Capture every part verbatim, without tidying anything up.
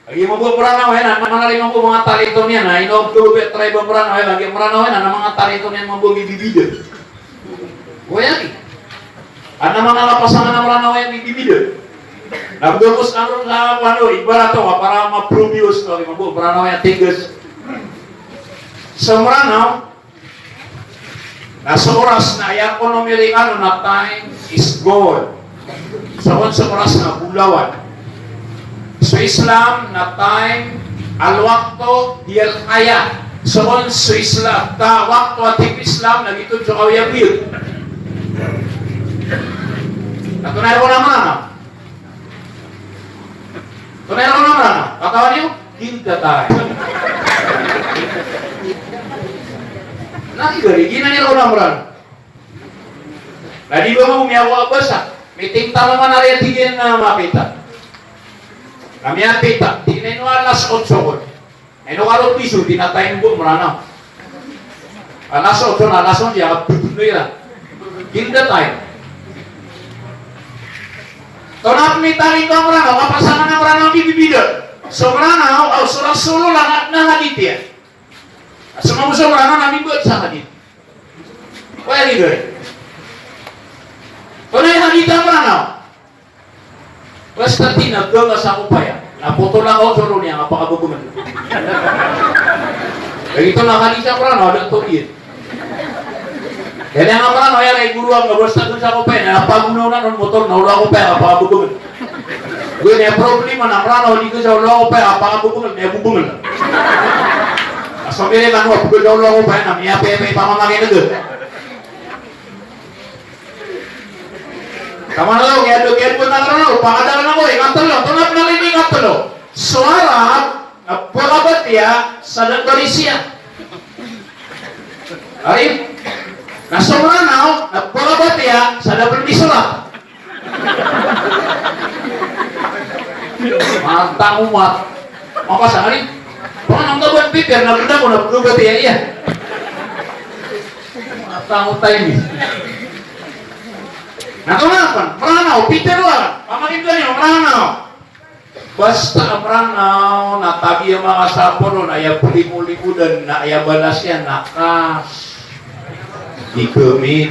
Lagid mambo a Mranaw, aya na, na manga, lagid mambo a manga talento niyan, na ino a kababaya a tribe a Mranaw, aya, lagid a Mranaw, aya na, na manga talento niyan mambo a mibibida. Oway, lagid. Adn a manga lapasan a Mranaw, aya, mibibida. Na pagos a ron sa, ano, ibarat o, para maprobios, lagid mambo a Mranaw, aya, tigas. Sa Mranaw, na so oras na, aya ko Amerikano na time is gold. So kon so oras na bolawan. So Islam na time, al-waqtu hiyal hayah. So kon so Islam, ta waqtu a tig o Islam na giyoto so kaoyagoyag. Na tonaa i rk o Mranaw? Tonaa i rk o Mranaw? Katawan iyo? Gilda tayo. Na, ino, giyanan i rk o Mranaw. Na di ba mambo miyawa a basa? Miting tano man ari a tig iyan na mapita. Na miyapita. Di na ino alas otso kon. Ino kalo piso, di na time bo Mranaw. Alas otso na, alas onse, aya, pito na iran. Gilda tayo. Tonaa i mitalingoma o Mranaw, kapasangan a Mranaw a mibibida. So Mranaw, aw so Rasulullah na, na hadith iyan. So mambo so Mranaw na mibasa sa hadith. Oway, lagid. Tonaa i hadith a Mranaw? Basta tig iyan a ganga sa kopaya, na potolan ka o solo niyan a pakabagomn. Lagid oto na kali sa Mranaw, da oto iyan. Kaya nga Mranaw, aya, lagid goro angka, basta ganga sa kopaya, na pagonaw na on motor na olo a kopaya a pakabagomn. Giya problema na Mranaw, di ganga sa olo a kopaya a pakabagomn, miyabobongl. Na so Amerikano, a pganga sa olo a kopaya na miyapiyapiyai pamamakin'g. Taman o, kiyado, kiyado ko tangkaro, pakadal na ko, ikatlo, tonaa pn a lima, ikatlo. So Arab, na pkabatiya sa da pn bariya. Arif, na so Mranaw, na pkabatiya sa da pn bisorat. Mantang omat. Mapasang, Arif. Panganang ka ba pipir, na benda ko na pkabatiya iya. Mantang omat ini. Na tonaa pn, Mranaw, pitharo a, pamakin'ga niyo, Mranaw. Basta a Mranaw na tabiya makasapolo na aya plimolimod na aya balas iyan na kas. Di kami.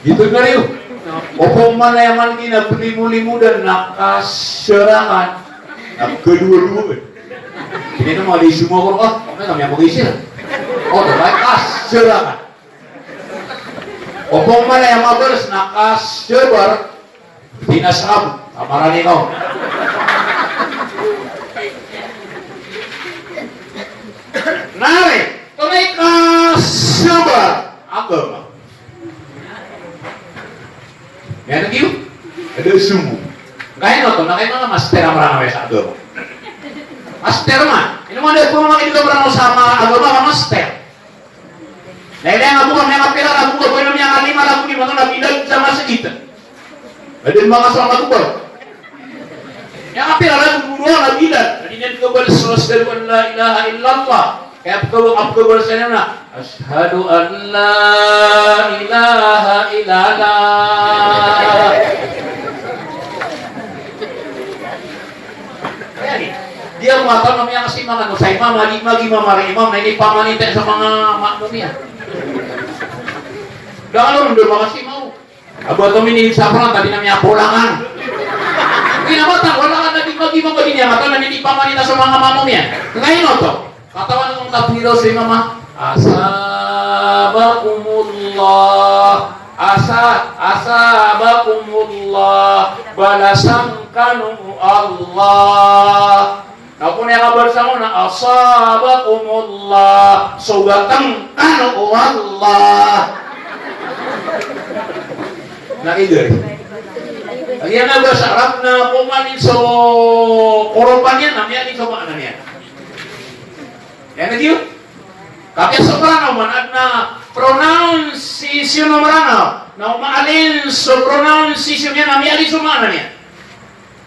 Giyoto na riyo. Opama na aya man di na plimolimod na kas sarakan. Na kadowa-dowa. Ini na mali semua ko, ah, kami, kami a mag-isir. O, tonaa i kas sarakan. Opama na aya mabalas na kas sabar, di na sabot, a marani ka on. Na aya, tonaa i kas sabar, agama. Aya na giyo, ada sumu. Kaino oto, na kaino na master a Mranaw aya sa agama. Master man. Ino man da ko mamakin'g a Mranaw sa agama, master. Na ilay a ragon ka, miyakapira ragon ka, ba ino miyakalima ragon imanto na bilal sa masgit. Adn makasowa a ragon ka. Miyakapira ragon ka na bilal. Na di niyan kabal so ashhadu an la ilaha illallah. Kaya pkabal, pkabal sa niyan na ashhadu an la ilaha illallah. Aya di, di a mataw na miyakasimangan o sa imam, a di magimam a imam, na inipamanita sa manga makmum iyan. Da kano ron da makasimaw. Aba, oto mini sa pran, tadi na miyapolangan. Di na mataw, wala ka na di magimam, di niyan mataw na inipamanita sa manga makmum iyan. Ngayon oto. Katawan ko ngka piro so imam a, asabakumullah. Asa-, asabakumullah. Balasan kano o Allah. Na opama na aya kabalasan on na asabakumullah. Sobatn kano o Allah. Na aya. Aya na basa Arab na opama na so koropan iyan na miyadi so maana niyan. Aya na giyo. Kapiya so Mranaw man adn a pronunciation o Mranaw. Na o maalin so pronunciation iyan na miyaalin so maana niyan.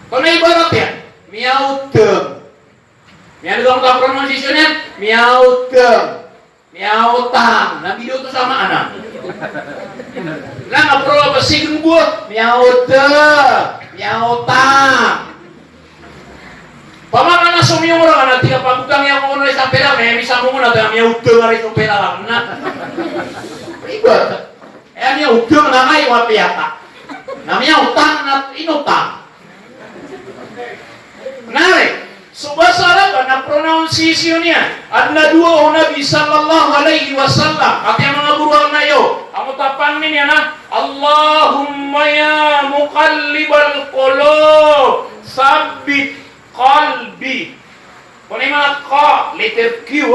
Tonaa i ibarat iyan? Miyaotng. Miyaotng a pronunciation iyan, miyaotng. Miyaotang. Na bida oto sa maana. Na nga pro ba sign bo. Miyaotng. Miyaotang. Tig a pagotang iyan ko ron sa pera, na miyasamong na, na miyaotang ari so pera na. Iba. Aya miyaotang na kayo a piyata. Na miyaotang na inotang. Na aya so basa Arab na pronunciation iyan. Adn a dowa o Nabi sallallahu alaihi wasallam. Ati a manga goro a nayo. Amo tapang niyan na, Allahumma ya muqallibal qulub, sabbit qalbi. Tonaa i maana qa, letter Q,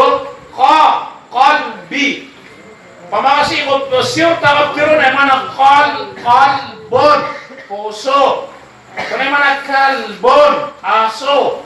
qa, qalbi. Pamakasi ko siyong takap tiro na maana qal, qalbon, poso. Tonaa i maana kalbon, aso.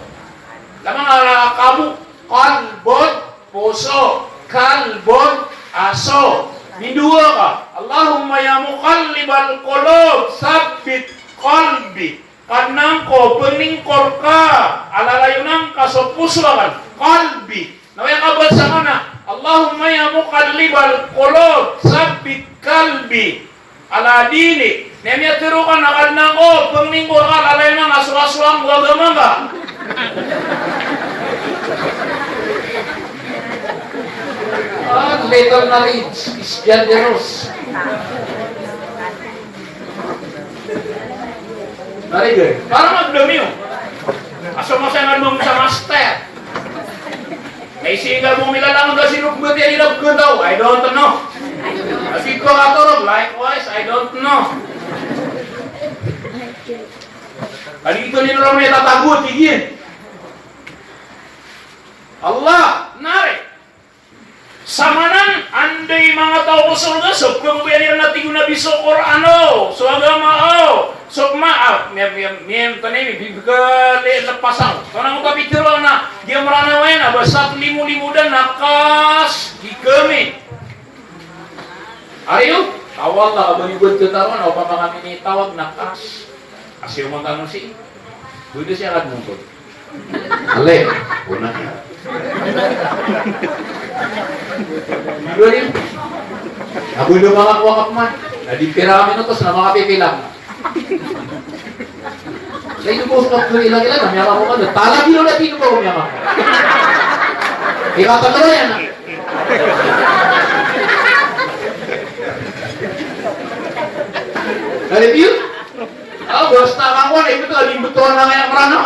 Lamang a kabu, qalbon, poso, kalbon, aso. Mindowa ka. Allahumma ya muqallibal qulub, sabbit qalbi. Kadnan ko, pngningkor ka a lalayon angka so poso akn. Qalbi. Na aya kabasa ka na, Allahumma ya muqallibal qulub, sabbit qalbi ala dinik. Na miyatharo ka na Kadnan ko, pngningkor ka a lalayon angka so, so agama ngka. Ah, letter na reads is dangerous. Very good. Parang ang dami, oh. Aso mo sa nga mong sa master. Ay, sige, mong nilalang na sinukbet yan, ina, bukod daw. I don't know. Kasi ko katorog, likewise, I don't know. Kadi ito nila lang may tatago, tigil. Allah, nari. Samanan, anda i manga taw ko sorga so pmbayaran a tig o Nabi so Qur'an o, so agama o, so ma-, ah, miyam, miyam, miyam, tanay, mi, bibigay, lepas ako. So, nang kapitiro na, di Mranaw iyan, a ba sa limo-limo dan na kas, di kami. Ayo, tawag la, a ba ni buat katawan, o pa kami ni tawag na kas. Asi o mangkano si. Buat siya kad mungkot. Ale, una. Dua rin. Ago ilo makakuha ka man. Na di pira kami no, tos na makapipila. Sa ino po sa kapag ilang-ilang, na miyaka mo ka doon. Tala, bilo na tino po, miyaka. Ikaw, tatlo yan. Na-review? Ah, basta ka ko, na ibeto, na ibeto na nga yang Mranaw.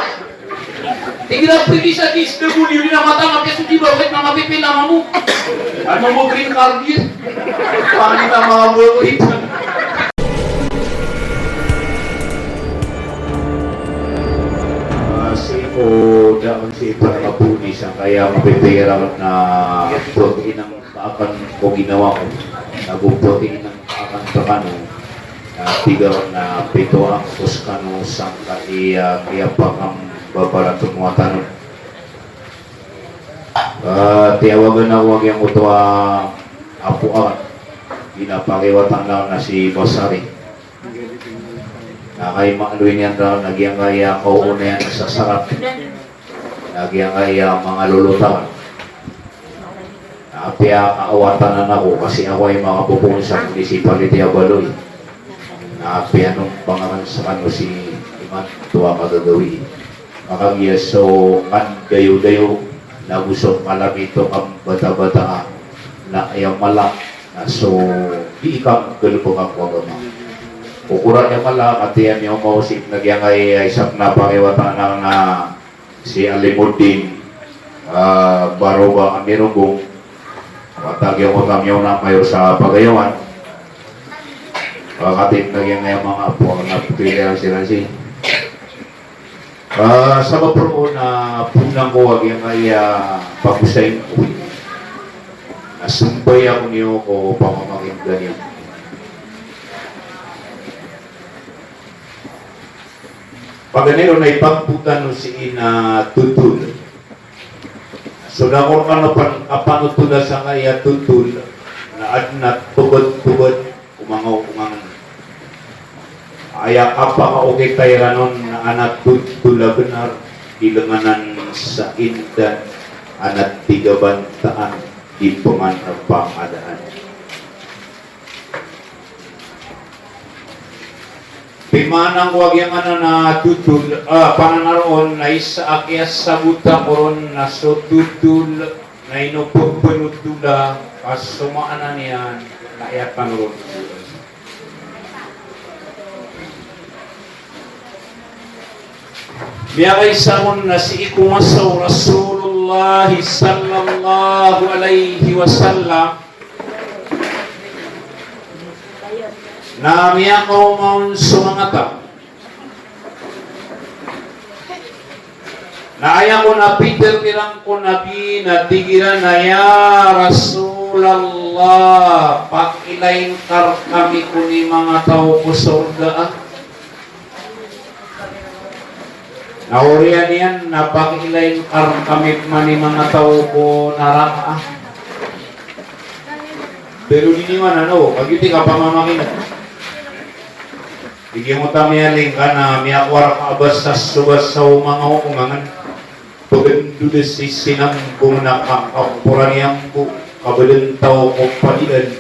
Tig iran a pwede sa D S W, di na matang, a piya so di ba, wait, na mapipila, mamu. Ano mo, green card yun? Pangita mga buhay ko ito. Ah, sii ko daan sii para kapuni sa kaya mapipira na pag inang Ka akn ko ginawa ko, nago poti inan ka akn rkano, na tig akn na pito angko skano sangkai a kiyapakambabaratn o wata tano. Ah, tiyawagan ako a giyangkoto a apo akn, ina pakiwatan akn na si Basari. Na kay maaloy niyan rakn na giyangkaya kaoona iyan sa sarat. Na giyangkaya manga lolot akn. Na apiya kaawatan ako, kasi ako ay makapopoon sa munisipaliti a Baloy. Na apiya nombang akn skano si imanto a kagagawii. Makagiya so kandayodayo, nago so kalamit o kambatabata, na aya mala, na so di ikanggalbk ko agama. Okor a aya mala, katii ami omaw sii na giyangkaya isa pn a pakiwatan akn na si Alimuddin, ah, Baroba Amirogong, wata giyangkoto a miyaona a mayor sa Pagayawan. Ah, katii na giyangkaya manga apo akn na pkhailay siran sii. Ah, sabap roo na poon angko a giyangkaya pagosay ko. Na sombay ako niyo ko pamamakinggan iyo. Paganay ron na ipagpo tano sii na totol. So da ko rkano pan-, kapanotola sangkaya totol, na adn a tobatobat o manga, o manga. Aya kapakaokit iran on na adn a totol a bnar, di lnganan sa indan, adn a di gabantaan, di pman a pangadaan. Pimanan ko a giyangkanan a totol, a, pananaroon na isa a kiyasabota ko ron na so totol na ino pepenotola ka so maana niyan na aya tano ron. Miyakaisa ron na sii ko masa o Rasulullah sallallahu alaihi wasallam na miyakaoma on so manga taw. Na aya kon a pitharo iran ko Nabi na tig iran a, "Ya Rasulallah, pakilain ka rkami kon i manga taw ko sorga, ah." Na oriyan iyan na pakilain ka rkami pman i manga taw ko naraka, ah. Pero di niyo man ano, kagiya di kapamamakineg. Di giyoto a miyaling ka na miyakowa rka a basa so basa o manga omangan. Pagandod a si sinambong na kangkaporan iyan bo, kabadn taw ko padian,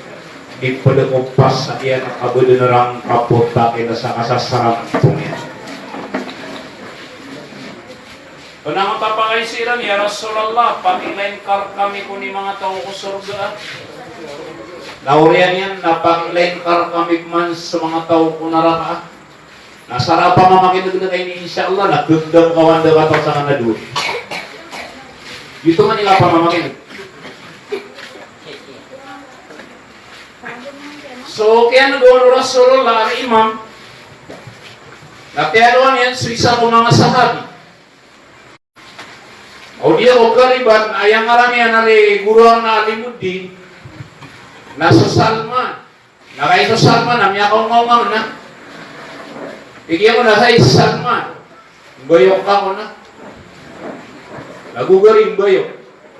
di pd ko pasa iyan, kabadn rangkapota iyan sa kasasarampong iyan. Kna angkoto a pakaiza iran, "Ya Rasulallah, pakilain ka rkami kon i manga taw ko sorga, ah." Na oriyan iyan na pakilain ka rkami pman so manga taw ko naraka, ah. Na sa rap a mamakineg na kaini, insha Allah, na gdam ka wanda ka taw sa ngana dowa. Giyoto man i rap a mamakineg. So kiyaneg on o Rasulullah, al-imam, na kiyaneg on iyan so isa ko manga sahabi. Odi ako kariban, aya ngaran iyan a ri goroan na Alimuddin, na so Salman. Na kagiya so Salman na miyakaongaonga on na. Tig iyan on a, "Hay Salman, mbayok ka," on na. Na go gari mbayok.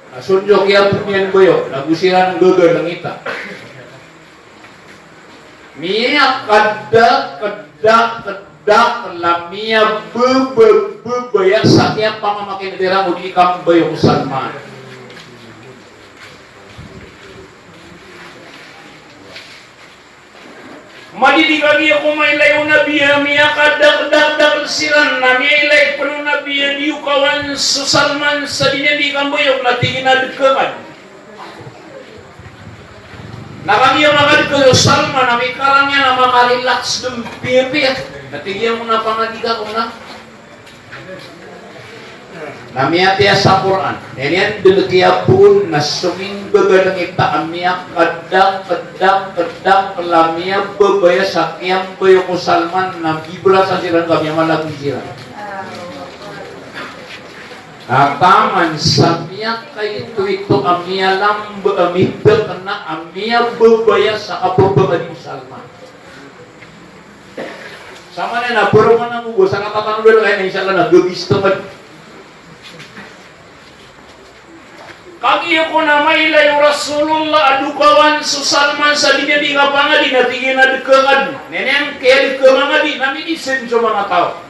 Na so ndok iyan pn iyan mbayok, na go siran gagalangita. Miyakadakdak, dakdak, la miyababababaya sa kiyapamamakineg iran ko di kambayok o Salman. Madidi kagiya ko mailay o Nabi a miyakadakdakdak siran, na miyailay pn o Nabi a di ogawan so Salman sa di niyan di kambayok, na tig iyan a dkha ngka. Na kagiya makadkha so Salman a mikarang iyan a makarelax dn piyapiya. Na tig iyan on a pangadi ka on na. Na miyatiya sa Qur'an. Na iniyan dn kiyapoon na so minggagalangita a miyakadakdakdak la miyababaya sa kiyambayok o Salman na gibrasa siran ka miyamalagoy siran. Na taman sa miyakaitoito a miyalamb a midakna a miyababaya sa kababaya o Salman. Samanaya na paroman a mogo sa katatanodan ka iyan, insha Allah na gagis tangad. Kagiya ko na mailay o Rasulullah a dokawan so Salman sa di niyan di kapangadi na tig iyan a dkha ngka dn. Na iniyan kiyadkha mangadi na midisn so manga taw.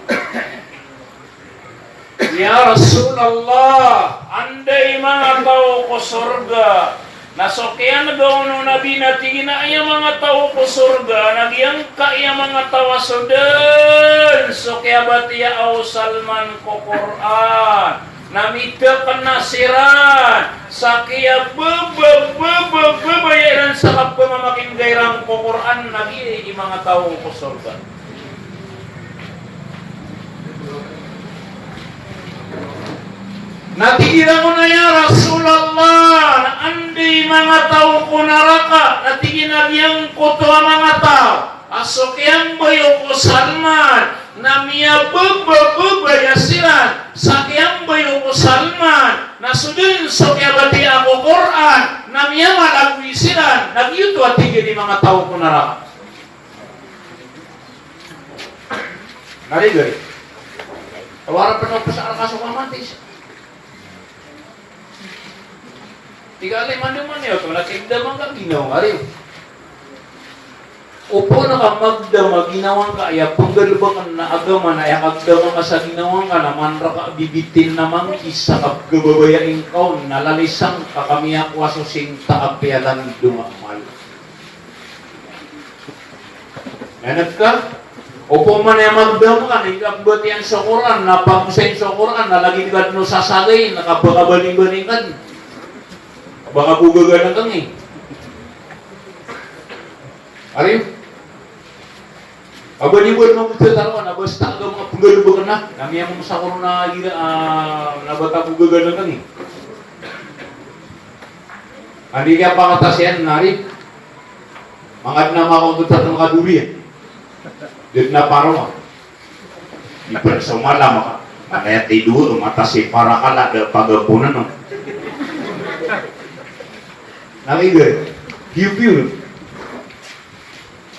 Ya Rasulullah, anda i manga taw ko sorga? Na so kiyanega on o Nabi na tig iyan a aya manga taw ko sorga na giyangkaya manga taw a so dn so kiyabatiyaa o Salman ko Qur'an. Na midakna siran sa kiyabababababaya iran sa kapamamakinega iran ko Qur'an na giya i manga taw ko sorga. Na tig iran on a, "Ya Rasulullah, na anda i manga taw ko naraka?" Na tig iyan a giyangkoto a manga taw a so kiyambayok o Salman na miyababababaya siran sa kiyambayok o Salman, na so dn so kiyabatiyaa ko Qur'an na miyamalagoy siran, na giyoto a tig iyan i manga taw ko naraka. Ngari gari. Awara pn o psa rka so kamatis. Tig a lay mandoman iyo to, na tig da mangka ginawa ngari. Opama ka magdam a ginawa ngka, aya pnggalbkn na agama na aya kagdam ka sa ginawa ngka na man rka bibitin na mangki sa kababaya ingka on na lalisang ka kamiyakowa so sinta a piyalandong a amal. Nanag ka? Opama na aya magdam ka na ika pmbatiyan so Qur'an, na pagosayn so Qur'an, na lagid ka dn o sasagay, na kabakabaling-baling ka dn. Kabakabogagan ka ngka. Ari? Aba di bo mambo tataroan, aba sa taga manga pnggalbk na, na miyamamsa ko na ira, ah, na bata ko gagana kami. Andi kiyapakatasiyan na ri, manga dn a makaontot sa manga durian. Di dn a paroma. Di pn so mala maka, maka aya tido, mata si parakala, da pagaponan, no. Na igira, piyo-piyo.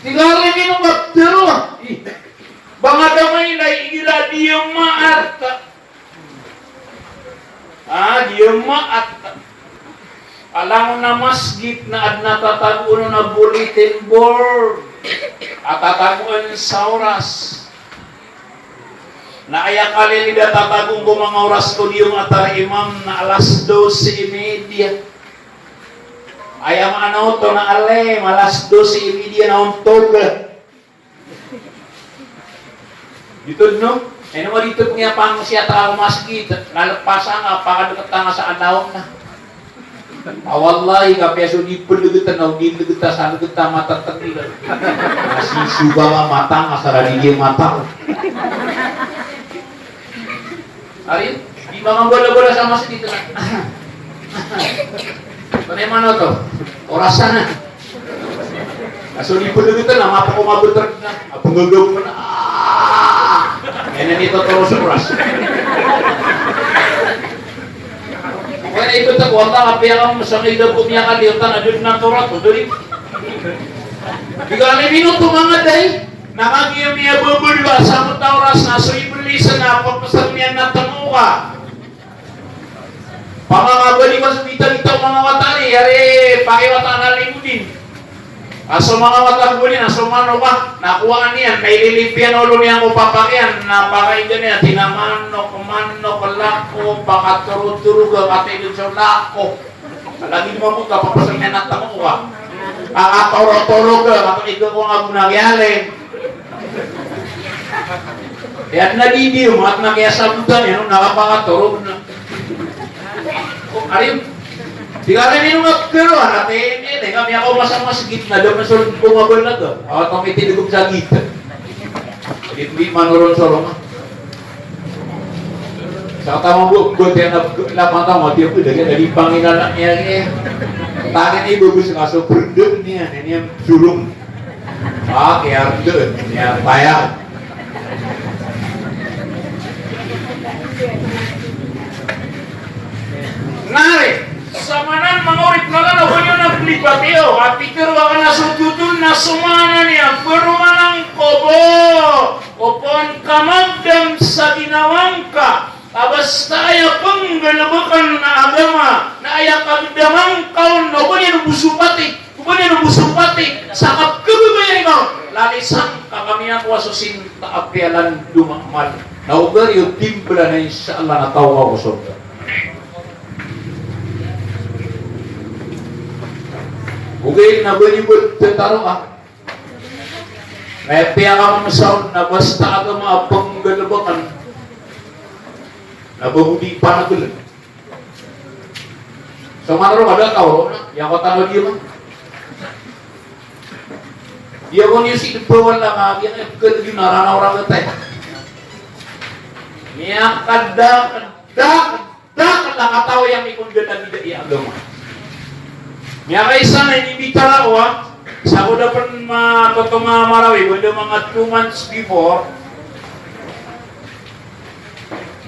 Tig a ri mino nga ptero. Ih. Ba nga da mailay igira di maarta. Ah, di maarta. Alangon a masgit na adn a tatagoon on a bulletin board a tatagoon sa oras. Na aya kalilid a tatagoon ko manga oras ko di maarta, imam, na alas dose y media. Aya maana oto na alay, alas dose y media na ontog. Giyoto dn, no? Ino nga giyoto pn a pangosiyat a masgit, na lepas a nga, pakadkt a nga sa anaw na. Ah, wallahi, kapiya so di pn lgtan, o di lgtan, sa lgtan, matatngil. Na sisoba ka mata nga sa rani di mata. Ari, di manga bola-bola sa masgit na. Panay man oto. Oras na. Aso di pn lgtan na, mapako mabtr na. Apngagaw na. Ah! Ena ni totoro sa oras. Wala ibt ko, wala, apiya ka masangay da ko miyakaliyo, tan a dn na torat, o dori. Di ka ni minuto manga day. Na kagiya miyababaloy a samot a oras na so Iblis na papasal niyan na tmo ka. Pamangabaloy ka so bita-bita o manga wata ni, ari pakiwata na limudin. A so manga wata goni na so manok a, na kowaan iyan, na ililip iyan olo niyan ko papak iyan, na pakaida niyan, tina manok, manok, lako, pakatorotoro ka, katidn so lako. Lagid mambo ka, papasal niyan na tmo ka. Kakatorotoro ka, kapakita ko nga gona kiyalin. Aya na di di, umat na kiyasabotan iyan, na kapakatorotoro na. O, ari, di ka rin ino nga pkero, ah, ati, ini, ini, kami ako masa masgit na, daw na solid ko nga balaga. Awa, kami tinigop sa gita. Di, di manoron solong, ah. Sa tama bo, bo, tiyan na, lapan taon, mati ako, dagi, dagi, pangilan na niya, niya. Tangan ibo, bo, sa kaso, perdem niya, niya, niya, surong. Ah, kaya, niya, paya. Nari, samanan manga oripn a Llh, na ba niyo na plipatiyo, a pikir o akan a so totol na so maana niyan, peromanan ko bo, o pn ka magdam sa ginawa ngka, a basta aya pnggalbkn na agama, na aya kagdaman ka on, na o ba niyan bo so patik, Ko ba niyan bo so patik, sa kapkhababayai ka on, lalisan ka kami a kowa so sinta a piyalan domamal. Na o ba niyo timblan na insha Allah na taw ka ko sorga. Ogaid na ba niyo bo tataroa. Na aya piyakamamsa on na basta agama a pnggalbkn. Na ba bo di panagln. So man roo, kada ka roo na, aya ko tano di man. Aya ko niyo si debawal na ka, aya ko di na rana orang katay. Miyakada, kada, kada, kada kataw aya mikon da na bida i agama. Miyakaisa na inibitara ko a, sa ko da pn ma-, koto nga Marawi, wala manga two months before,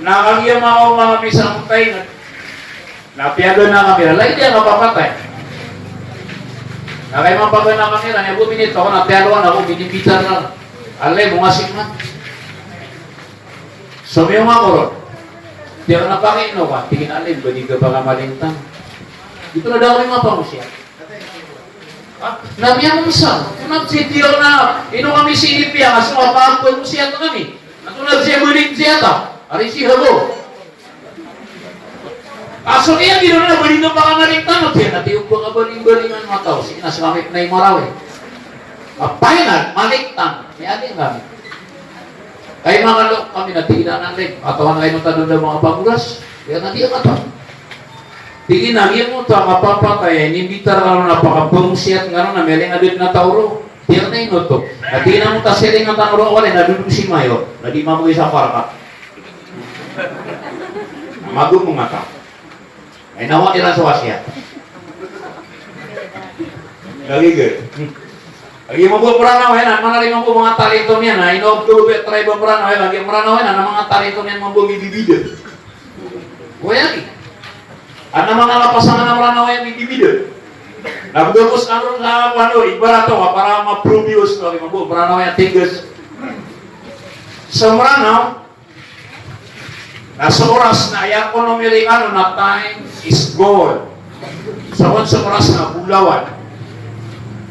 na kagiya makaoma kami sa Mutainget. Na piyagana kami ra, lagid iyan a kapapatay. Na kagiya mapagana kami ra, niyan bo minitaw na piyalowan ako, minimbitara na. Alay mo nga sima. Somiyong ako ron. Tiyak na pangino ka, tig iyan a alay, ba di ka pakamalintang. Ito na daw rin mapangosiyat. Ah, na miyamamsa. Ito na, si tiyak na, ino kami si Ilipiya, kaso mapapangosiyat kami. Antonaa sii a balik sii a ta? Ari sii habo. Aso iyan di ron na bali na pakamalintang, tiyan na tiyo pakabaling-balingan mataw, sii na sa kami pnay Marawi. Kapay na, malintang, miyading kami. Kay manga lo kami na tig iyan a, "Nandeg, katawan ka ino tano da manga pagoras?" Aya na di a katawan. Tig iyan a, "Giyoto a kapapatay a inimbitar ka ron a pakapangosiyat nga ron a miyalinga dn a taw ron." Tig iyan a, "Ino oto?" Na tig iyan a, "Mota silingan tano ron a walay na dodon si Mayor, na di mamogay sa parka." Mago mangata. Ay, nawa iran so wasiyat. Lagi gd. Lagi mambo Mranaw, ay na, mana rin mambo manga talento niyan, na ino oto ba tribe Mranaw, ay lagi Mranaw, ay na, na manga talento niyan mambo mibibida. Wayagi. Adn a manga lapasan a Mranaw a mibibida. Na bgay ko sa ano, sa ano, ibarat o, para ma-prove iyo sa lagi mambo Mranaw a tigas. Sa Mranaw, na so oras na aya ko Amerikano na time is gold. So kon so oras na bolawan.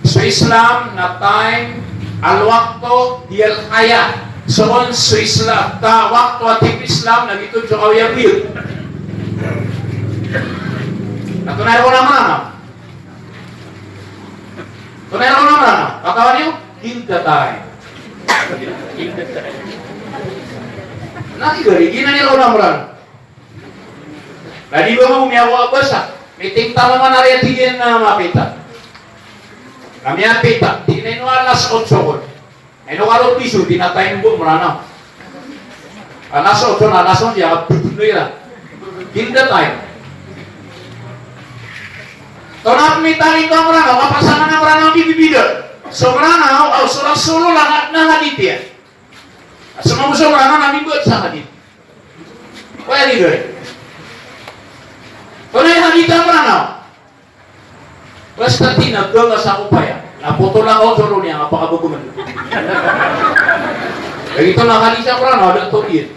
So Islam na time, al-waqtu hiyal hayah. So kon so Islam, ta waqtu a tig o Islam na giyoto so kaoyagoyag. Na tonaa i rk o Mranaw? Tonaa i rk o Mranaw? Katawan iyo? Kill the time. Na tig iyan, giyanan i rk o Mranaw. Na di ba mambo miyawa a basa? Meeting tano man ari a tig iyan na mapita. Na miyapita, tig iyan a ino alas otso kon. Ino kalo piso, di na time bo Mranaw. Alas otso na, alas otso, aya ka btno iran. Kill the time. Tonaa pn i talento a Mranaw, kapasangan a Mranaw a mibibida. So Mranaw, aw so Rasulullah na, na hadith iyan. So mambo so Mranaw na mibasa hadith. Wayagi. Tonaa i hadith a Mranaw? Basta tig iyan a ganga sa kopaya, na potolan ka on so olo niyan a pakababangl. Lagid oto na kali sa Mranaw, da oto iyan.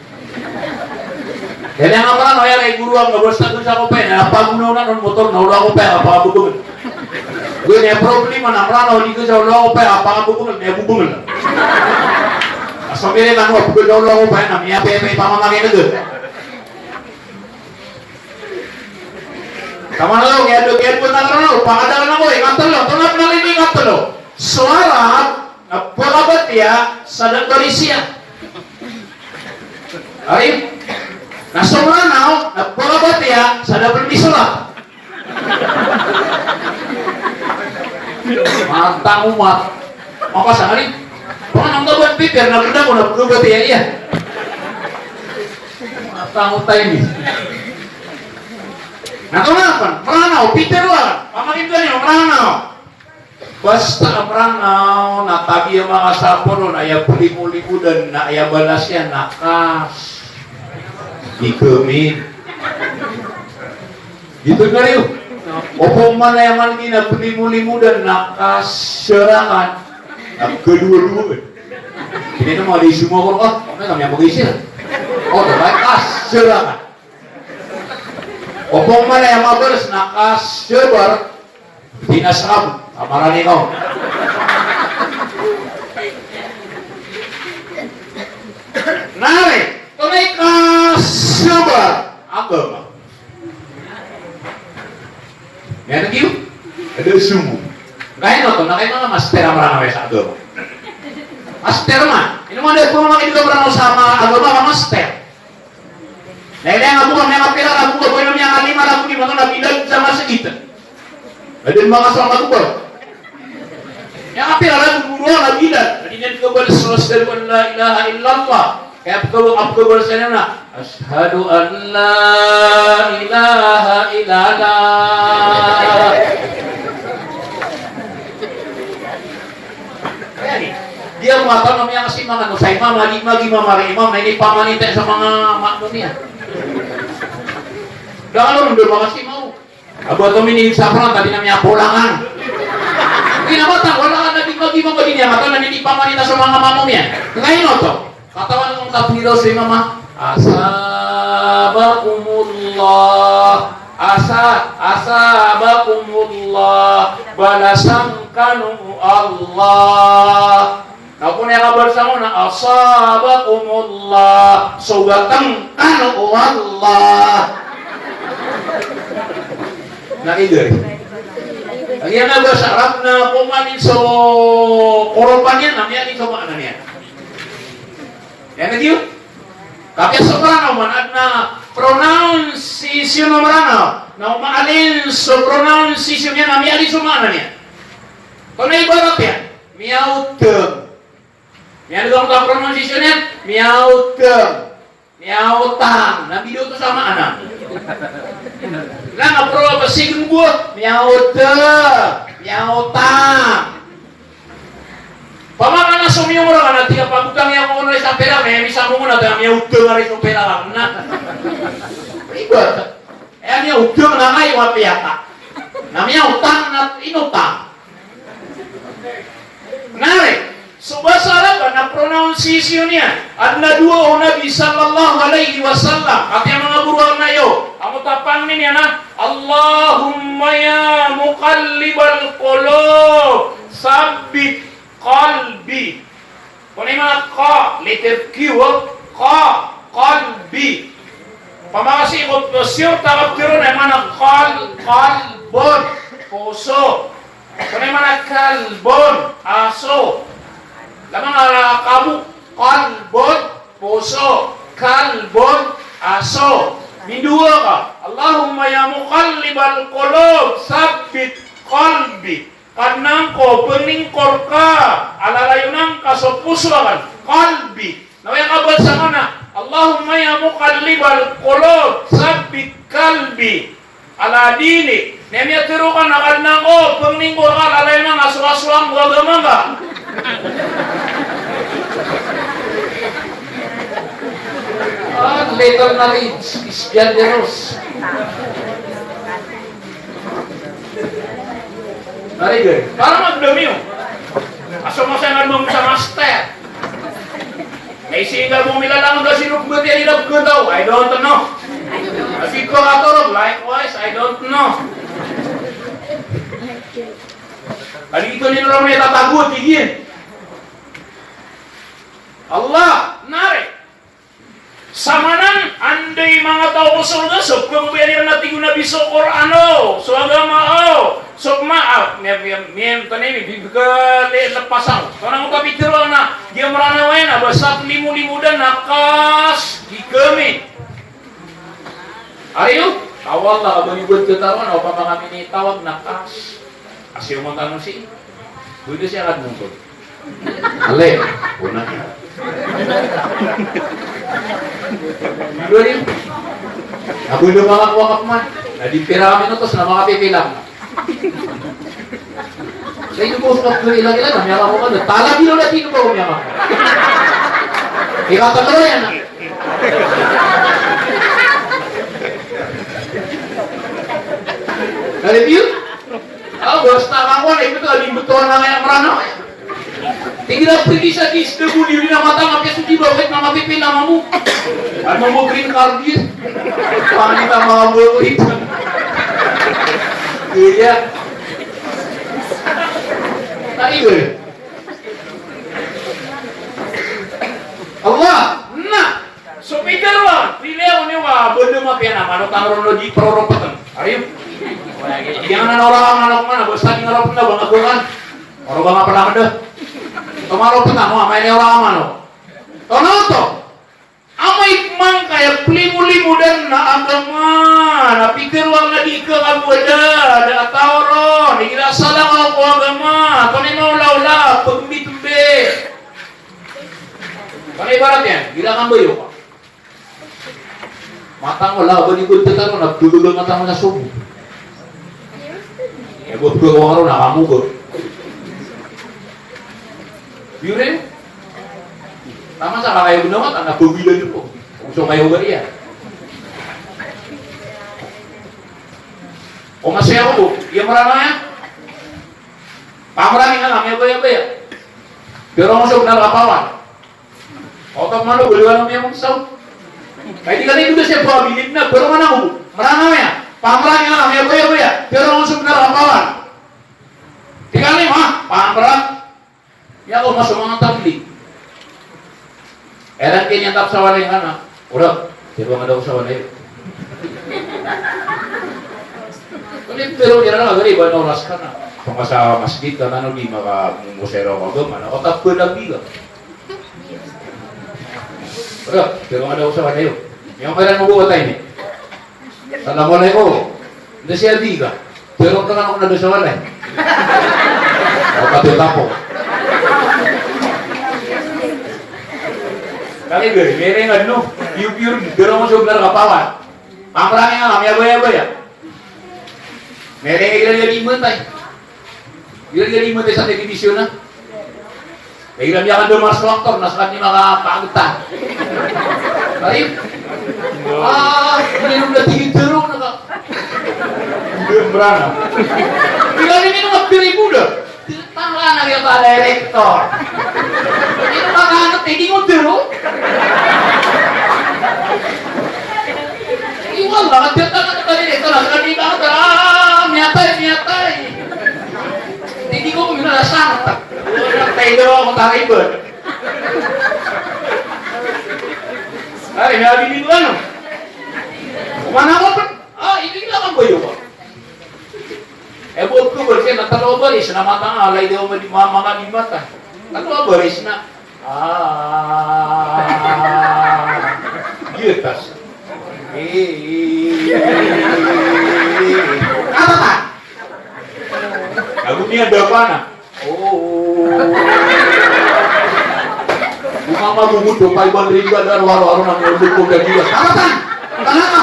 Kaya nga Mranaw, aya na igoroan ka, basta ganga sa kopaya, na pagonaonan on motor, na olo a kopaya a pakababangl. Giya problema na Mranaw, di ganga sa olo a kopaya a pakababangl, na aya bobangl. Asal miyari na mo, ganga sa olo a kopaya, na miyapiyapiya i pamamakin'g. Taman o, kiyado, kiyado na Mranaw, pakadal na ko, ikatlo, tonaa pn i ikatlo? So Arab na pkabatiya sa da a Persia. Ay, na so Mranaw na pkabatiya sa da a Misra. Matang omat. Mapasang ari. Pangnan ka ba Peter na benda ko na pkabatiya iya. Matang o time. Na tonaa pn, Mranaw, Peter wa. Pamakin'g iyan, Mranaw. Basta a Mranaw na tabiya manga sapolo na aya plimolimodan na aya balas iyan na kas. Di kami. Giyoto na riyo. Opama na aya man gina plimolimodan na kas serakan. Na kadowa-dowa. Ini na mali semua ko, ah, ano kami ang mag-isip? O, di ba? Kas serakan. Opama na aya mabalas na kas sebar. Di na sab, a marani ka. Na aya, tonaa i kas sebar? Agama. Aya na giyo? Ada sumu. Kay ino oto, na kay manga master a Mranaw sa agama. Master man. Ino man da ko manga ino Mranaw sa agama, manga master. Na ilay nga bo ka miyakapira ragon ka, bo ino miyakalima ragon imanto na bilal sa masgit. Adn manga so manga bo. Miyakapira ragon goro na bilal. Adn iyan kabal so ashhadu an la ilaha illallah. Kaya pkabal, pkabal sa iyan na, "Ashhadu an la ilaha illallah." Kaya di, di ako nga tano miyakasimangan o sa imam, lagi magi mamari imam, na inipamanita sa manga makmum iyan. Da kano ron da makasimangan. Aba to mini sa pranta, di na miyapolangan. Di na matang, wala ka na di magi mamari niyan, matang na inipamanita sa manga makmum iyan. Ngayon to. Katawan ko kapiro si mama, "Asabakumullah, asa-, asabakumullah, balasan kano o Allah." Na kon aya kabalasan on na, "Asabakumullah, sobatn kano o Allah." Na iyan. Aya na basa Arab na komanin so koropan iyan, na miyanin so maana niyan. Aya na giyo. Kapiya so Mranaw man, adn a pronunciation o Mranaw na o maalin so pronunciation iyan na miyaaloy so maana niyan. Antonaa i ibarat iyan? Miyaotng. Miyaaloy angkoto a pronunciation iyan, miyaotng. Miyaotang. Na miyaotng sa maana. Langon a pro a ba sign bo, miyaotng. Miyaotang. Opama ka na somiyong ron ka na tig ka pagotang iyan ko isa perak, na aya misambong on na tig ka miyaotng ari so perak na. Ribet. Aya miyaotng na kayo a piyaka. Na miyaotang na inotang. Na aya so basa Arab na pronunciation iyan. Adn a dowa o Nabi sallallahu alaihi wasallam. Katii a manga goro akn ayo, angkoto a pangni niyan na, Allahumma ya muqallibal qulub, thabbit qalbi. Antonaa i maana ka, letter Q, ka, qalbi. Opama ka sii ko siyort a kaptharoon, aya maana qal, qalbun, poso. Antonaa i maana kalbun, aso. Langon a kabo, qalbun, poso, kalbun, aso. Mindowa ka. Allahumma ya muqallibal qulub, thabbit qalbi. Kadnan ko, pngningko rka a lalayon angka so poso akn. Qalbi. Na aya kabasa ka na, Allahumma ya muqallibal qulub, thabbit qalbi ala dinik. Na aya miyatharo ka na Kadnan ko, pngningko rka a lalayon angka so asoang ko agama ngka. Ah, little knowledge is dangerous. Very good. Para magdamiyo. Aso masa nga dum sa master. Ay, sii nga bo milalang da sino pgati a di na pgataw. I don't know. Asi ko katorog, likewise, I don't know. Adi ito ni Ron na itatago, tig iyan. Allah, nari. Samanan, anda i manga taw ko sorga so pmbayanin a tig o Nabi so Qur'an o, so agama o, so pma-, a, miyam, miyam, miyam, tani, mi, bi, bi, ka, le, lepas aw. Tana ko kapitero na, giya Mranaw iyan a ba sa plimo-limo dan na kas, di kami. Ariyo, tawag na, ba ni bud kataron, o pamangami ni tawag na kas. Asi o mangkano si. Bud siya kad mungkod. Ale, una. Dua rin. Abu do mawakap-wakap man. Na di pira kami no, tos na makapipilang. Sa ino ko sa kapag ilang-ilang, na miyaka ko ka, tala bilo na tino ba ko miyaka. Ikaw tatlo yan, ah. Kali biyo? Ah, basta ka ko, na ito, aling beto na nga Mranaw. Tig iran pregisa di S W D na mata, mapiya so di ba, wait, na mapipilang mo. Ano mo green card yun? Pangita mga buhay. Iya. Tadi gue. Allah, na. So, Peter wa, piliyaw niyo ka, banda mapiya na, mano tangron o di proropetan. Ari? Iyan na orang, ano man, basta di nga ropet na, banga ko kan. Oro banga pala ka da. Tomaropet na, mo, amay niyo orang, ano. Tono to. Amay pman kaya plimo-limo dan na agama, na Peter wa nga di ka kabwada, da a taw ron, igira salang ako agama, toni maola-ola, pagmbi-tmbi. Toni ibarat iyan, igira kambayo ka. Matang o laban i btad tano na btulog a matang na sobo. E bo btulog a waro na kamogo. Yure. Tama sa kakayo gnawa ta na bawilan ko. Kung so kayo gariya. O masaya ko bo, iya marana ya. Pamrani nga kami abaya-baya. Pero kung so gnawa kapawan. Oto man o, baliwan o miyamagsaw. Kay di ka na ito siya pabilid na, pero man ako, maranaw ya. Pamrang ya, miyabaya-baya. Pero ang usog na rapawan. Di ka na yung, ha? Pamrang. Ya ako, mas umangatang di. Erang kanya tap sa walay nga na. Ura, di ba nga daw sa walay? Pero di na nga, gari, iba na oras ka na. Pangka sa masjid ka na, no, di maka mumusero ka ba, mana ko tapos lagi ka. Pero, pero ada usawa tayo. Yang kailan mo buat ini? Assalamualaikum. Nda siya di ka. Pero ka na kung nada sa walay. O, kapit ako. Kami gari, mereng ano, piu-piu, pero mo sa ugar kapawan. Pamrang nga, may abaya-abaya. Mereng ilan yung imatay. Ilan yung imatay sa television na. Ilan yung kando mas waktor, na sa kanya makapagta. Karim. Ah, hindi nung natigil tero na ka. Hindi, brana. Ilan yung mga piribuda. Tanga na kita director. Ino ba ka ano, pwede mo tero? Iwan ba, tanga na kita director, na, tanga di ba, ah, miyatay, miyatay. Hindi ko minalasan. Tayo daw ako taribod. Ay, may abibig ko ano? Kumana ko pa. Ah, hindi lang ang bayo ko. Eh, buot ko ba siya, na talo ba rin, sa namatang alay daw, madi-, ma-, mama di mata. Talo ba rin na? Ah, gitas. Eh, ano ba? Ako niya daw pa na. Oo. Bukang maguguto, five hundred ka dan, waro-waro na mo, dugo ka gilas. Tama, tama. Tama, tama.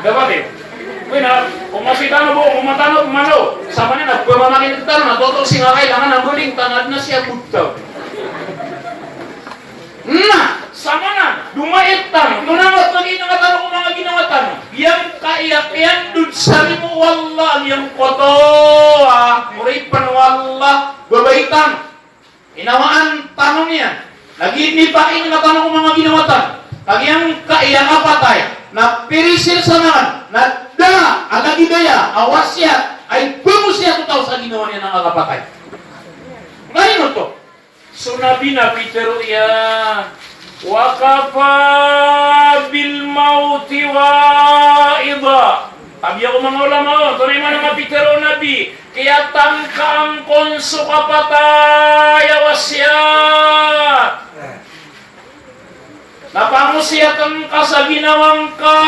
Dapat eh. Wina, kung masitano bo, kung matano, mano. Sama niya na, pamamakin tano na, toto singa kailangan na buling, tangad na siya butaw. Na, samanan, domaet tano, tonangat lagi na tano ko manga ginawa tano. Giyangkaya kiyandod sa rimo o Allah, giyangkoto a, oripen o Allah, babay tano. Inawaan tano niyan. Lagid i pakinga tano ko manga ginawa tano. Ka giyangkaya kapatay, na pirisil sa mangan, na da a lagid aya a wasiyat a ipemosiyat o taw sa ginawa niyan a kapatay. Ngayon oto. So Nabi na pitero iyan, "Wa kafa bil mauti wa'idha." Tabiya ko manga ulama on, tonaa i maana a pitero o Nabi, kiyatangkaan kon so kapatay a wasiyat. Na pangosiyatn ka sa ginawa ngka,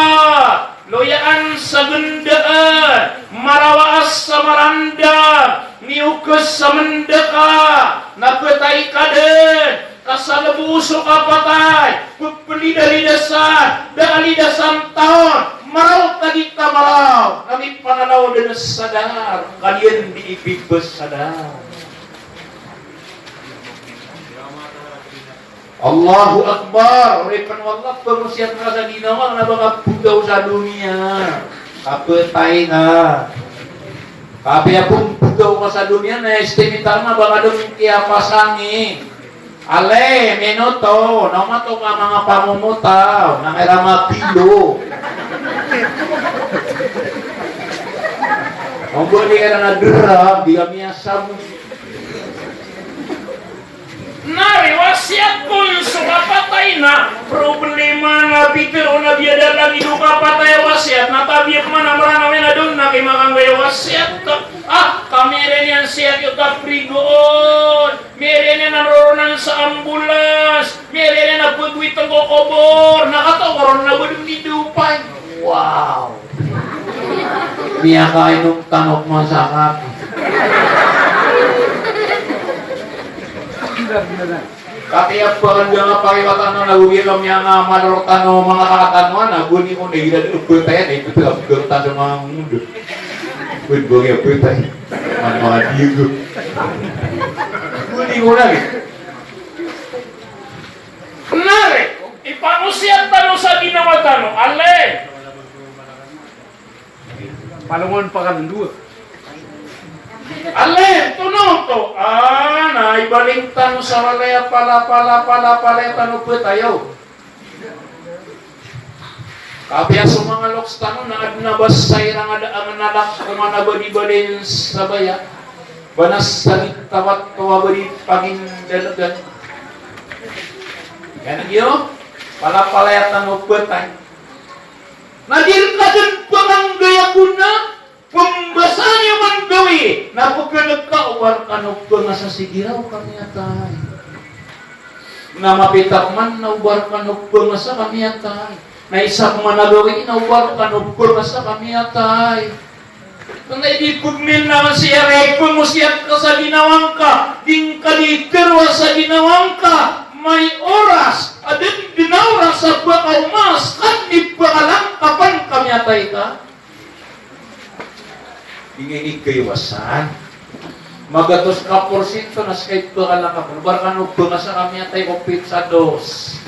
loyaan sa gendaan, marawaas sa maranda, miyoges sa mendeka, na petay ka den, ka sa lebo so kapatay, pepelidalidasan, da a lidasan taon, maraw ka di ka maraw, na mipanalaw den sa dar, ka di den di ipipes sa dar. Allahu Akbar. Oripen o Allah, pemosiyat ka sa ginawa ngka na ba ka botaw sa doniya. Kapetay ka. Kapiya pembutaw ka sa doniya, na estimate ka na ba ka den kiyapasangi. Ale, minuto, na omato ka manga pamomotaw, na kaya mapilo. Ombali ka na dera, di kami asam. Na ri wasiyat kon so kapatay na problema na pitero o Nabi a da lagid o kapatay a wasiyat, na tabiya pman a Meranaw iyan a da on na kimakangkaya wasiyat. Ah, ka miyailay niyan siyat iyo kaprigoon, miyailay niyan a roro nan sa ambulans, miyailay niyan a pegowitn ko kobor, na katawan ron na ba den di dopay. Wow. Miyakainom tano ko masa kapi. Kapiya pn da nga pakiwatan na go giya ka miyangamal rktano manga kakan tano na, goni ko na igira di ptay na ito pila ptay sa manga mundo. Goni ko giya ptay. Man manga digo. Goni ko na. Nari, ipangosiyat tano sa ginawa tano, ale. Palongon pakandowa. Ale, tono oto. Ah, na ibaling tano sa walay a pala, pala, pala, pala tano petayo. Kapiya so manga loks tano na adn a ba sa iran a da a ngalak ko manabadi-badi sa baya. Ba na sa di tawat ko a ba di pangindalegan. Yan iyo, pala, pala tano petay. Na di rka den pamanggay a gona, pembasaan iyo man gawii na pkhalk ka o ba rkano pphangasa, sii giraw ka miyatay. Na mapita man na o ba rkano pphangasa ka miyatay. Na isa pman a gawii na o ba rkano pphangasa ka miyatay. Tonaa i di pgmilnawan sii a ripeng o sii ka sa ginawa ngka, di ngka di tharoa sa ginawa ngka, may oras a da dn a oras a ba ka omas, ka di pkalangkapan ka miyatay ka. Di ngka di kaiwasan. Magatos ka porsinto na ska i pkalangkapan, o ba rkano pphangasa ka miyatay ko pizza dos.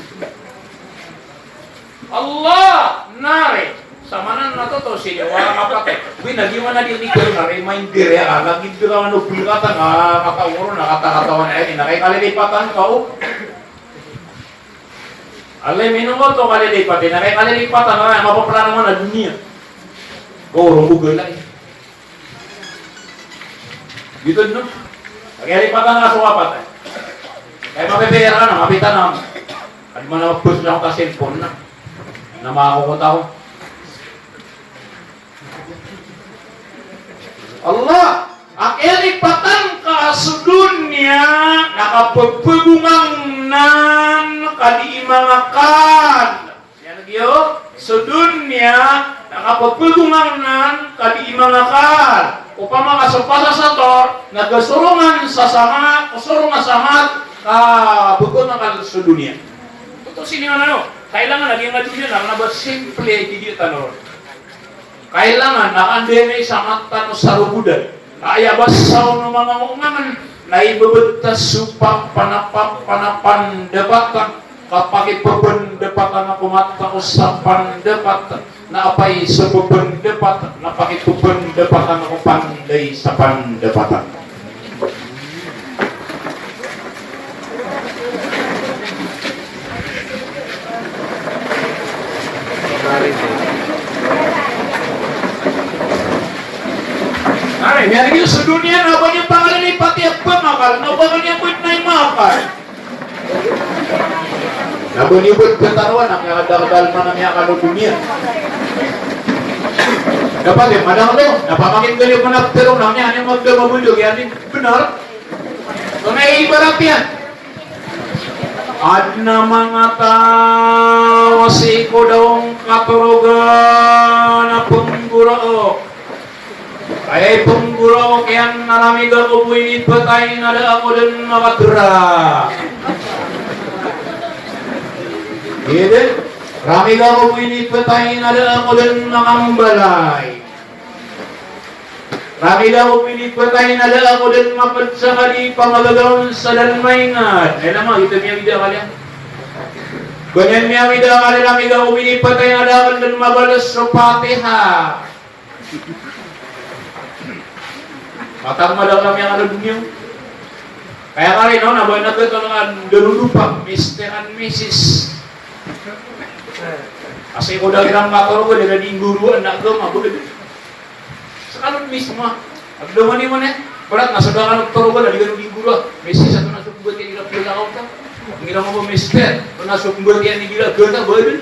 Allah, nari. Samanan na toto sii di wala kapatay. Wi, na di mana di ni kero na reminder ya, ka lagid ka ano, bulkatan, ah, kataw ron, na katakatawan, eh, na kay kalilipatan ka, o. Alay, minong ko to kalilipatan, na kay kalilipatan, na mapaplano man a doniya. Ko, ron, Google lang. Giyoto, no? Kaya lipatan ka so apat, eh. Kaya mapipiya ka na, mapita na. Adi man a bos na ka cellphone na. Na makakokot ako. Allah, a kaya lipatan ka so doniya, na kapapagongan nan ka di mangakal. Iyan giyo, so doniya, na kapapagongan nan ka di mangakal. Opama ka so pasasator, na kasorongan sa samat, kasorongan sa samat, ka bego na ka so doniya. Toto sii niyan ano, kailangan lagid a doniya na, na ba simple a ididiyo tano. Kailangan na anda iyan i samat tano sa rogodan. Aya basa o manga ongaman na ibabatas o papanapa, panapandapatan, kapakipapandapatan ko matao sa pandapat, na apay so papandapat, na pakipapandapatan ko panday sa pandapatan. Ay, miyari niyo so doniya na ba niyo pangalilipati a pangakal, na ba niyo pwede na imakal. Na ba niyo pwede pataroan a miyakadakdal man a miyakal o doniya. Dapat iyan madakl o, na pamakin ka niyo panaptero na miyakal o magdamabundog, iyan i benar. Tonaa i ibarat iyan. Adn a manga taw a sii ko daw ngka torogan a pnggoraok. Aya i pnggoraok iyan na ramig ako bo inipatay na da ako dn makatera. Iya dn, ramig ako bo inipatay na da ako dn makambalay. Ramig ako bo inipatay na da ako dn mapd sa kadi pamagagaw sa da dn maingd. Aya na ma, giyoto miyawid a akal iyan. Ba niyan miyawid a akal iyan, ramig ako bo inipatay na da ako dn mabaloy so Fatiha. Matag madakl a miyakal o doniya. Kaya kari no, na ba na katolong a darodopa, Mister and Missus. Asay ko da kiran matorogan, da di nggoraok, na agama, ba da. Sa kano mismo, agdamani man iyan. Barat na so da kano torogan, da di kano di nggoraok. Missus, ato na so kmbatiya igira piyalakaw ta. Igira mo ba mister, ato na so kmbatiya igira gata, ba da.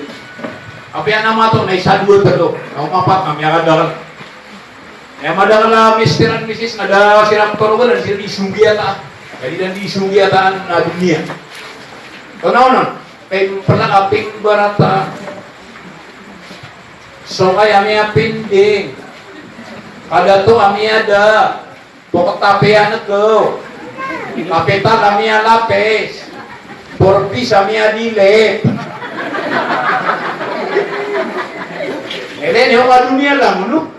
Apiya na mato, na isa, dowa, tlo. Na o kapat, na miyakadakl. Aya madakl a Mister and Missus na da siran torogan, da siran di songgiyataan. Jadi da di songgiyataan a doniya. Tonaa onon, ping-, pala a pingbarata. Sokay a miyapinding. Kadato a miyada. Pokot a piyanekaw. Kapital a miyalapis. Forbes a miyadilit. Aya dn i doniya lang, no?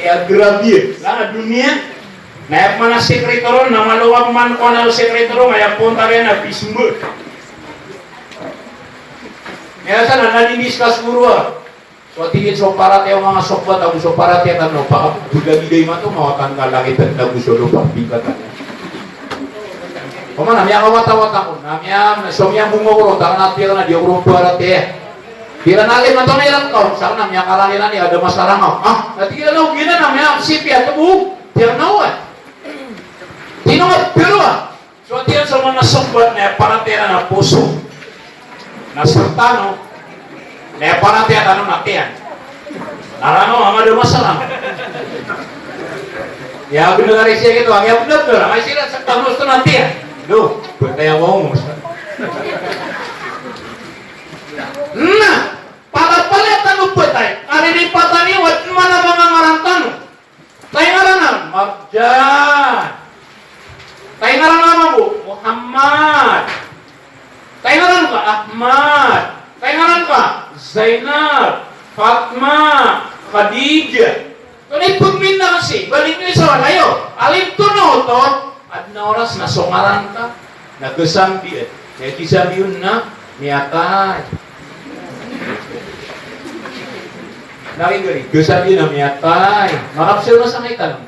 Iya, grabe. Sa doniya. Na aya pman a sekreto ron, na malowa pman ko na sekreto ron, aya pn tariyan a pismba. Aya sa na nadidiskas goro a. So tig iyan so paratiyaya o manga sokbat ago so paratiyaya tano, pakabodagiday mato mawatan ka langit ago so lopa, bingkatan. Pamana miyakawatawata ko, na miya, so miyabonga ko ron, tangna tiyak na di ako ron paratiyaya. Pira na alim na tano iran kaon, sakn na miyakarani-rani, ada masarangaw. Ah, na tig iyan na oginan na miyasipiya to bo, tiyak na oway. Tino nga pero a. So, tig iyan so manga sokbat na aya paratiyaya na poso. Na serta no, na aya paratiyaya tano na tiyan. Arano, ama da masalah. Ya, benar ari siya gitu, ang ya benar, benar. Ay, sila sa tanus to nanti ya. Do, bantay ako mo. Na, palapala tano bantay. Ari di patani, wat mana manga ngaran tano. Tay ngaran a Marjan. Tay ngaran a mambo, Muhammad. Tay ngaran ka Ahmad. Tay ngaran ka Zainab, Fatma, Khadijah. Tonaa i pagminang si, balik ni sa wala iyo. Alim to na oto, adn a oras na so ngaran ka. Na kasambi, eh. Na kisambiyon na miyatay. Na kigari, kasambiyon na miyatay. Makapsel na sa kaitan.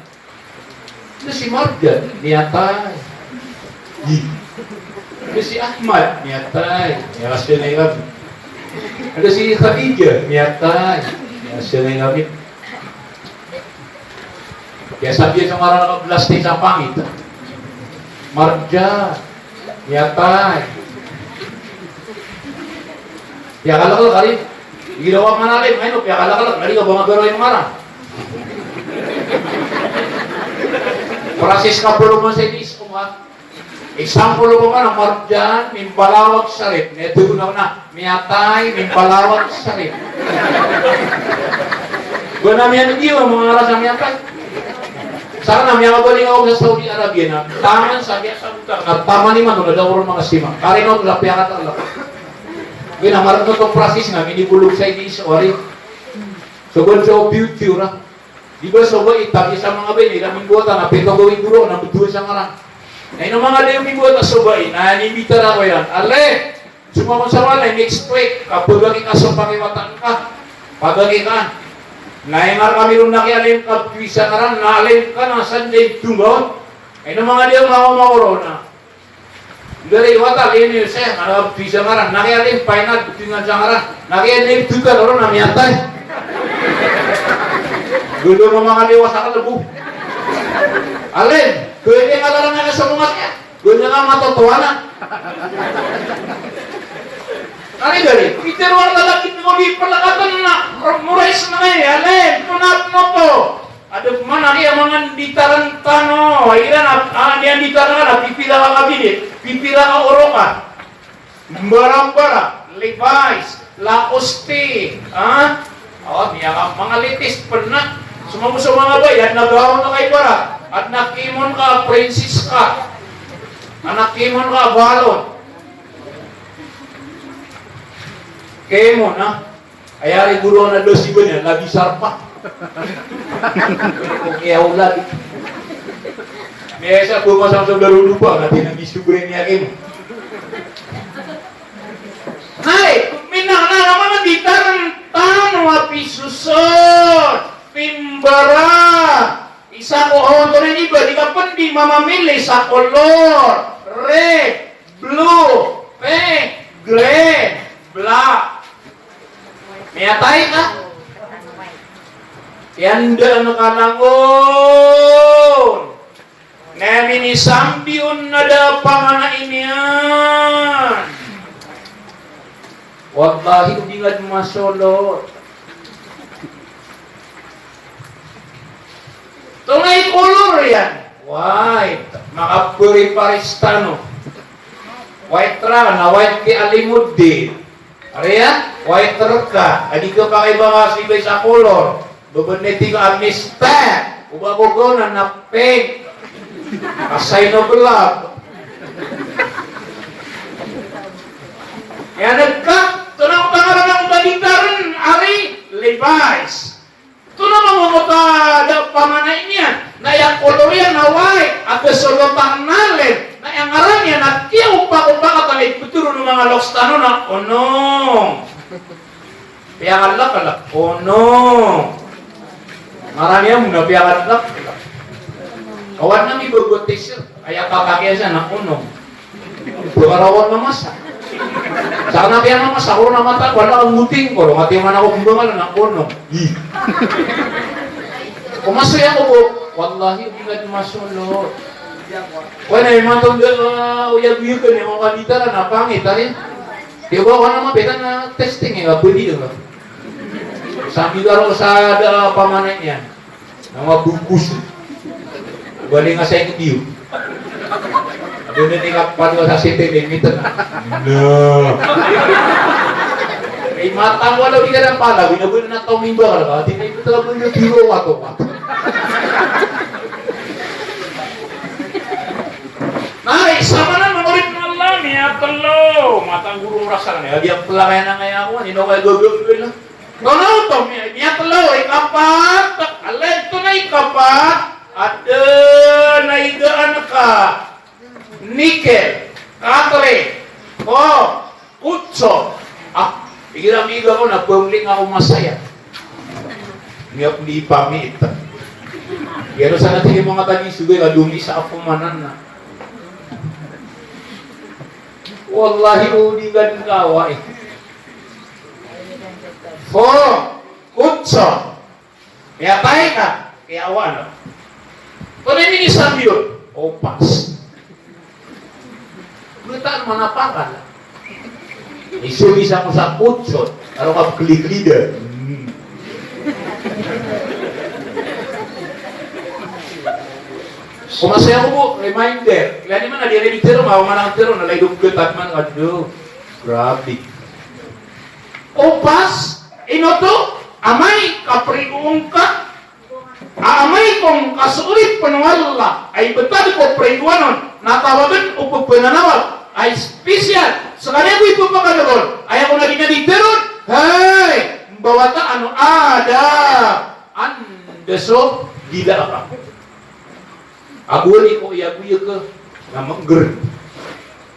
Ito si Marjan, miyatay. Ito si Ahmad, miyatay. Miyakasel na ilan. Ito si Khadijah, miyatay. Miyakasel na ilan. Kaya sabi sa ngaran ng plastik sa pangit. Marjan. Miyatay. Piyakalaklak, ari. Ginawa man alim, ay no, piyakalaklak, ari ka ba nga baro yung ngaran? Prasis ka baro man sa inis ko nga. Example ko man, Marjan, mimbalawag sarip. Neto ko na na, miyatay, mimbalawag sarip. Guna miyan di, mga ngaran sa miyatay. Sana miyakabaling ako sa Saudi Arabia na, taman sa biya sa buta, na taman iman, wala daw orang mga sima. Kari na, wala piyakatala. Gina, marag na to prasis na, minibulog sa inis, wari. So, gwan sa beauty, ora. Di ba, so ba, itabi sa mga bayi, ira mimbuwatan, na pito gawin guro, na betul sa ngaran. Na ino mga dayo mimbuwatan, so ba, na, inimbitar ako yan. Ale, Sumama sa wala, next week, kapagaki ka so pakiwatan ka. Pagaki ka. Na ingar kami ron na kiyalim ka, bisa ngaran, na alim ka na Sunday tunggaw. Ay na mga diyaw, mga umakorona. Dari wata, ini, sir, ano, bisa ngaran. Na kiyalim, painad, tingnan sa ngaran. Na kiyalim, tuka, ron, na miyatay. Gulo mo mga liwa sa kalabo. Alim, kuya, di nga lang na sa mga kaya. Ganda nga matotohanan. Ari gari, pitharo a lalaki ko di palakatan na, murais na kaya, ale, punat mo to. Adap man ari a manga nditaran tano, iran a, ah, niyan nditaran ka na, pipila ka kabinet, pipila ka orokan. Mbara-mbara, Levi's, Lacoste, ha? Awa, miyaka, manga latest pn na. Sumama so manga bayi, adn a gown na kaibarat. Adn a kimon ka, princess ka. Adn a kimon ka, balon. Kimon, ha? Aya ari guro na dosi ba niyan, labi sarpa. Oke, ya, ulad. Miyasa ko masang sa darudupa, na tinang di subre niya kimon. Nay, minana naman ang gitarang tano a pisusod, pimbara. Isa ko, oh, to na iba, di ka pwede di mamamili sa color. Red, blue, pink, green, black. Miyatay ka? Yan daan ka langon. Na minisambi on na da a pamana iniyan. Wallahi, o di ngka dn masolot. Tonaa i kolor iyan? White. Makapriparis tano. White ra, na white ki Alimuddin. Ari a, white reka, a di kapakay ba nga so iba sa kolor. Bebeneti ka a mister. O ba ko gawna na pink. A sign of love. Aya nagka, tonaa o pangaran o ba gitarn, ari, Levi's. Tonaa mambo a da a pamana iyan, na aya kolor iyan na white, a da so lotang na lem, na aya ngaran iyan na kiyaopak-opak a talipetero o manga loks tano na onong. Piyakalaklak, onong. Ngaran iyan na piyakalaklak. Kawan na mi bago t-shirt, aya kakakaya sa na onong. Pagarawan na masa. Sa kana piya na masa, ko na mata, wala kang guting, ko, mati man ako kumbangal na, ko, no. Hi. Ko masoy ako, bo. Wallahi, di ka di masolo. Wala, yung mga tunggal, mga uyag-uyag ka niya, mga kalita na, napangit, ari. Di ba, wala, mga peta na testing, eh, kabali, di ba? Sambi karo sa da pamanay niyan. Na mabungkus. Bali nga sa ikdiyo. Doon na tingkap pa doon sa sete, limited na. No. Ay, matang wala di ka ng pala, binabuhin na taong imba ka na ba? Di na ito talaga yung biro, wato, wato. Na, isa man na, manorit na Allah, niya talo. Matang guru merasa na, ya, di ang pala kaya na kaya ako, hindi na kaya gagawin ko yun. Tono oto, mi-, miyatlo, ikapat, alay to na ikapat, adn a igaan ka, nikel, katre, ko, kutso. Ah, igira miga ko na pemling ako masaya. Miyap di pamit. Pero sana tingin mga tagi sugay ka dumi sa ako manan na. Wallahi, odi ka din kawa eh. Fo, kutso. Kaya tayo ka, kaya wala. Kung hindi ni Samuel, opas. Buta naman na pakal. Iso bisa ko sa kutso, aro ka kliklider. Hmm. Kumasaya ko po, reminder. Kaya naman, na di rin itero, mawa man ang tero, na layo ko tatman, ado. Grabe. Opas, ino to, amay ka prigoon ka, a amay ko ngka so oripn o Allah a ibtad ko prigoan on, na tawagan o pphanawa a special, skaniyan ko ipphakadagol, aya ko na di na di teron, hay, mbawataan o adab, anda so dila ka. Ago wali ko iyagoyag ka na mangger.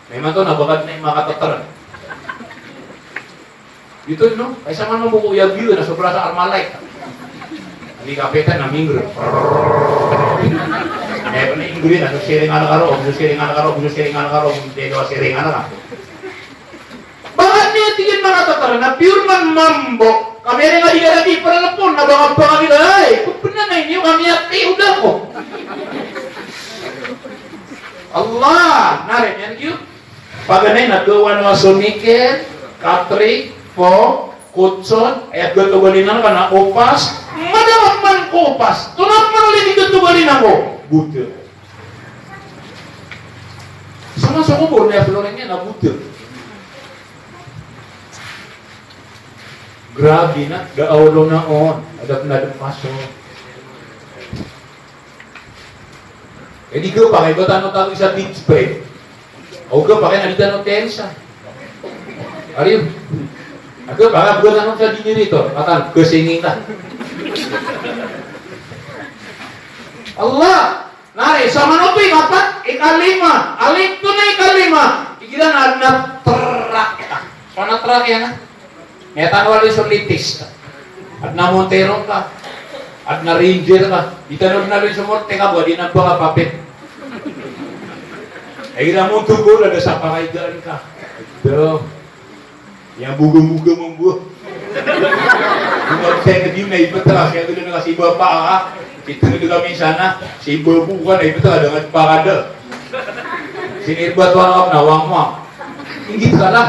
Na imanto na bakad na imakatatar. Ito, no? Kay sa man mambo ko iyagoyag na sobra sa Armalite. Hindi kapitan na mingger. Eh, pwede ingger na, so siringan ka ro, so siringan ka ro, so siringan ka ro, so siringan ka ro. Baka niyan tig iyan makatatar na pure man mambo. Kami rin nga di ka lagi pala lapon na baka baka nila, ay, pagpuna na inyo kami at kayo da ko. Allah, nari niyan giyo. Paganay na gawan wa so nikel, katri, po, kutson, ay, at gato galinan ka na opas, madawat man ko opas, tunap man ulit di gato galinan ko. Buto. Sama sa kobor, may floor niyan na buto. Grabe na, da awlo na on, adap na dap maso. Eh, di ko pa, kay ba tano talo isa bedspread? O ka pa, kay na di tano tensa. Ariyo. Ako pa, kay ba tano sa generator? Atan, kesinging ka. Allah! Nari, sa manoto ikapat, ikalima. Alip to na ikalima. Igira na adna truck. So, na truck iyan, ha? Miyatano wali so latest. Adna Montero ka. Adna Ranger ka. Di tano na rin so Morte ka, ba di na ba kapapit. Igira mo tugon, ada sa pakaigaan ka. Do. Iya buga-buga mambo. Di ba, kaya ka di na iba tala, kaya ka di na kasi iba pa, ha? Ito na di kami sana, si iba buka na iba tala, dengan pakada. Sinirbat wala ka, nawang mo. Ingit ka na.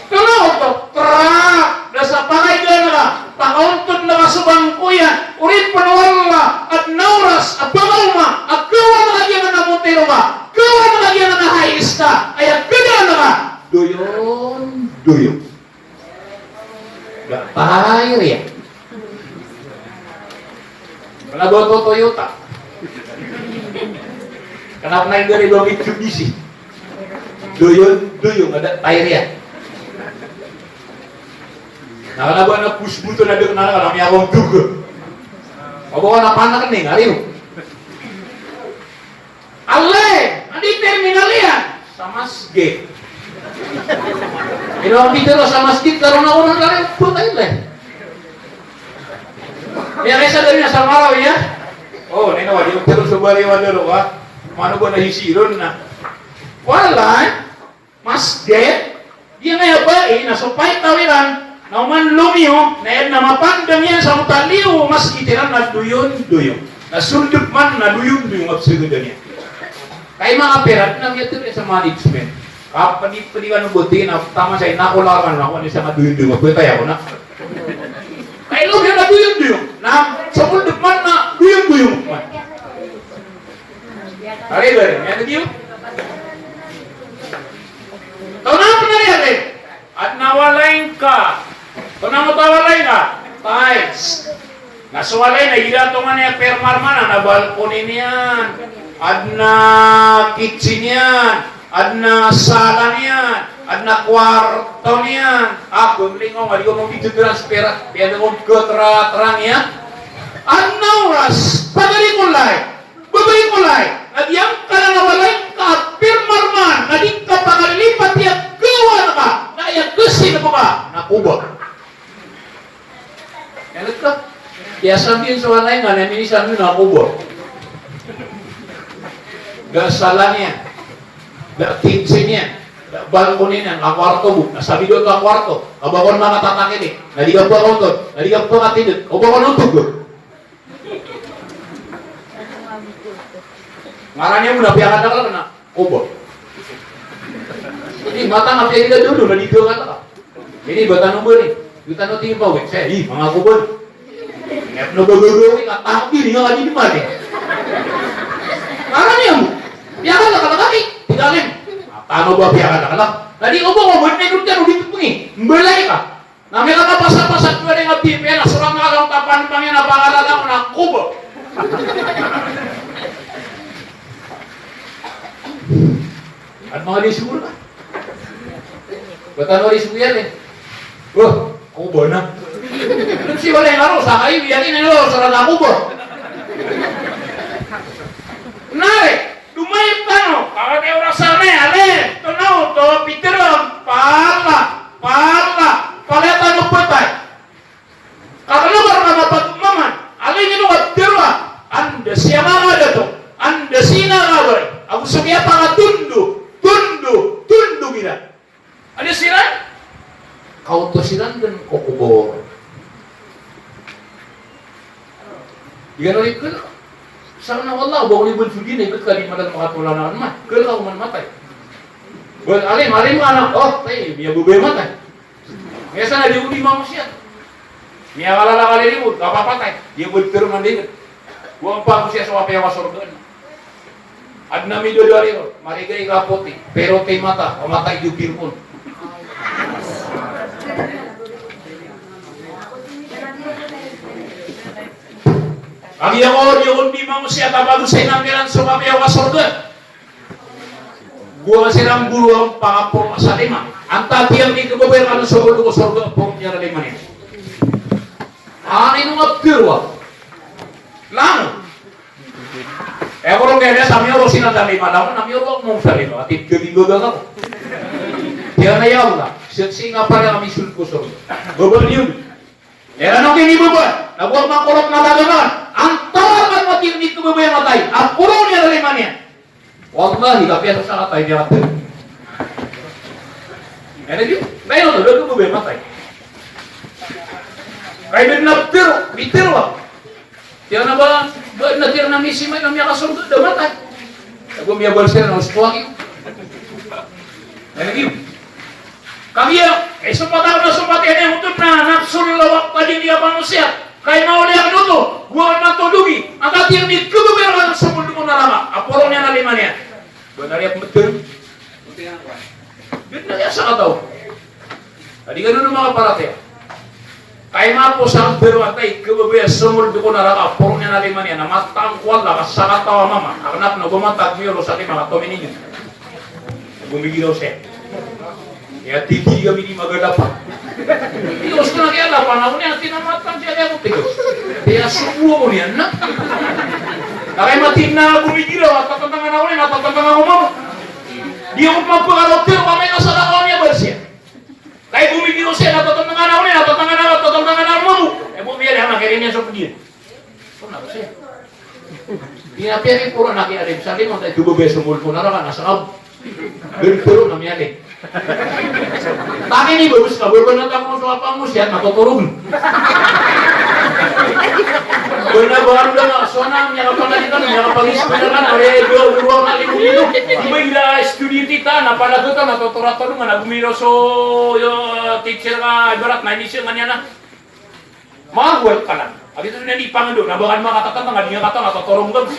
Kano to, tra, da sa pakaigaan ka, pakaontod na ka so bangko iyan, oripn o Allah, adn a oras a pakaoma a gawan ka giyanan a Montero ka, gawan ka giyanan a Hiace ka, aya gadaan ka, doyon, doyon. Da tayr iyan. Kna ba oto Toyota? Kna pn a ingd a ba Mitsubishi? Doyon, doyon, da tayr iyan. Na kna ba na push button a da kna, kna miyakondog. Aba ka na panak ni, ngariw. Ale, anda i terminal iyan? Sa masgit. Ino ang pitero sa masgit, karo na ko na kare, putay le. Iya, kay sa dari na sa Marawi, iya? O, nino, di ko pitero sa bari, wala ro ka. Mano ba na hisi ron na? Wala, eh. Masgit, di nga aya bai na so paitaw iran, na oman lomiyo, na iyan na mapandang iyan sa motaliyo, masgit iran na doyon-doyon. Na sondep man na doyon-doyon a psagadan iyan. Kay manga pera, di na miyatero sa management. Kapedi-pedi kano boti na taman sa ina ko lawan na ko ni sa madoyong-doyong, botay ako na. Kay lo kaya na doyong-doyong. Na, sa ko depan na doyong-doyong man. Ari, bari, yan lagi yun. Taw na, penari, ari. Adn a walay ngka. Taw na, mota walay ngka. Tiles. Na so walay na igira tongan iyan a pirmarmanan, na balkoni niyan, adn a kitchen iyan, adn a sala niyan, adn a kwarto niyan. A, bangling o, nga di ko mambidyo kiran sa pera, di ko mambidyo kiran sa pera. Adn a oras, pagari ko lay, babay ko lay, na giyangkanan a walay ngka a pirmarmanan, na di ngka pakalilipat iyan, gawa ngka, na aya kasin ko ka, na koba. Aya ka, aya sabiyan so walay ngka na minisan na koba. Da sala niyan, da kitchen iyan, da balkoni niyan, ka kwarto bo, na sabi do ka kwarto, ka ba kon makatatakili, na di ka ba kon oto, na di ka ba kon katindot, ka ba kon oto bo. Ngaran iyan bo na piyakadakl ka na koba. Ini mata nga piyakadakl dolo na di dowa ka. Ini ba tano beri, di tano tingin pa wek, saya, ih, manga koba. Ngep no ba gagawin, nga takbi, nga ka di di mati. Ngaran iyan bo. Piyakadakl ka na kami, di ka alim. Tano ba piyakadakl ka na. Na di koba, koba, di ko tano di tepeni. Mbalay ka. Na miyakapasapasa ko ring a T P N, na sorat na kalang tapan pangin a pangalan ako na koba. At mga di siguro na. Bata no di siguro yan eh. Wah, koba na. Ano si wala yung aro, sa kayo, yan yung aro, sorat na koba. Nari. Domayep tano, kagiya oras a miyalin, tano oto, pitharo, pala, pala, palaya tano botay. Ka kna ba rka mapagmaman, alay niyo ka tharoa, anda si ama nga dato, anda si ina nga bari, ago so kiyapakatondo, tondo, tondo iran. Anda siran? Kaoto siran dn ko kobor. Di kano di kl. Sa kna o Allah, ba ko di bn so dina, ibt ka di madan makatolana man. Kl ka ko man matay. Ba alim, alim ka na, oh, tay, miyababaya matay. Miyasa na di ko di mamosiyat. Miyakalala ka di ko, kapapatay. Di ko di tharoa man di. Gowang pa ko siya so apiya ka sorga. Adn a midodari o, marigay ka poti, pero tay mata, o mata i jupir pon. Kagiya ko, di ko di mamosiyat a pagosay na kiran so apiya ka sorga. Gowang siran goro a pakapo sa lima. Antaa tiyan di kababaya ka so sorga, poro niyan a lima niyan. Ani no nga tharoa. Langon. Eh, koro kaya sa miyoro sinan sa lima, langon na miyoro ako sa lima, ati kalimbag ako. Kaya na ya Allah, sii nga pala kami sulod ko sorga. Baba niyo. Kaya na kini baba, na buwag makorok na tagaman. Antawaa ka mati ni kababaya matay, a poro niyan a lima niyan. Wallahi, kapiya sa sakatay niyan. Kaya na di, kaya na di kababaya matay. Kaya na di na pitharo, pitharo. Tiyan a ba, ba na tiyan a misi may na miyakasorga da matay. Ago miyabal siran a osto aki. Aya na giyo. Kagiya, eh, sompat ako na sompat iyan, eh, otop na nafsul lawak ka di niyan pangosiyat. Kay mawali ako oto, gowang na to dogi. Angka tiyan di kababaya ka sa mundo ko naraka. A poro niyan a lima niyan. Ba na riya pmbtr. Di na riya sakataw. Adi kano no makaparatiyaya. Kay mapo sa tharoa, tay, kababaya so mundo ko naraka, poro niyan a lima niyan, na matang ko Allah, ka sakataw a mama, a kna pn o ba matag miyoro sa lima ka tominiyo. Gomigiraw siya. Aya titiri kami di magalapa. Iyo, sa kna kaya lapa, na ko niyan, ati na matang siya, kaya ko tigo. Kaya subo ko niyan, na. Na kay mati na gomigiraw, a tatantangan ako niyan, a tatantangan ako mama. Di ako mapagaraw, tharoa, kami ka sakataw niyan, ba siya. Kay gomigiraw siya, na tatantangan ako niyan, na tatantangan ako, tatantangan ako mamo. Eh, bo miyalin, na kailangan niya sa pagin. Kona ko siya. Di na piyari poro na kiyalim sa lima, tay, kababaya so mundo ko naraka, na sakataw. Beri poro na miyalin. Taki ni babos ka, baba na tamo so apa mo siya, na totorog. Ina ba anda na so na miyakapangalitan, miyakapangis ko na kan, ore do, do na limo-limo. Di ba ila studio tita na pala ko ta na totora to na gomiro so, yo, teacher ka ibarat na ini siya nga niyan na. Maguwal ka lang. Abi to na di pangdo, na ba kan makatatan na di nga katan na totorong gam.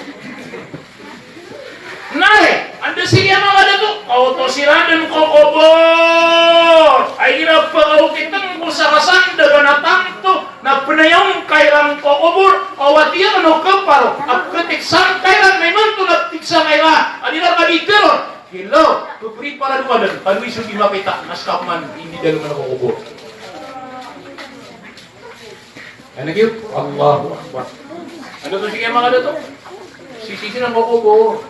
Nare, anda sii a manga dato, kaoto siran dn ko kobor. Ay igira pkaokitn ko sa kasandagan a tanto, na pnayawn ka iran ko kobor, kawatiya o kaparo, a pktiksan ka iran, na imanto na ptiksan ka iran, a di iran ka di tharoon. Hello, ppriparado ka dn, kano i so di mapita, na ska pman i dalm ko kobor. Ano giyo? Allahu Akbar. Anda to sii a manga dato? Sii, sii siran ko kobor.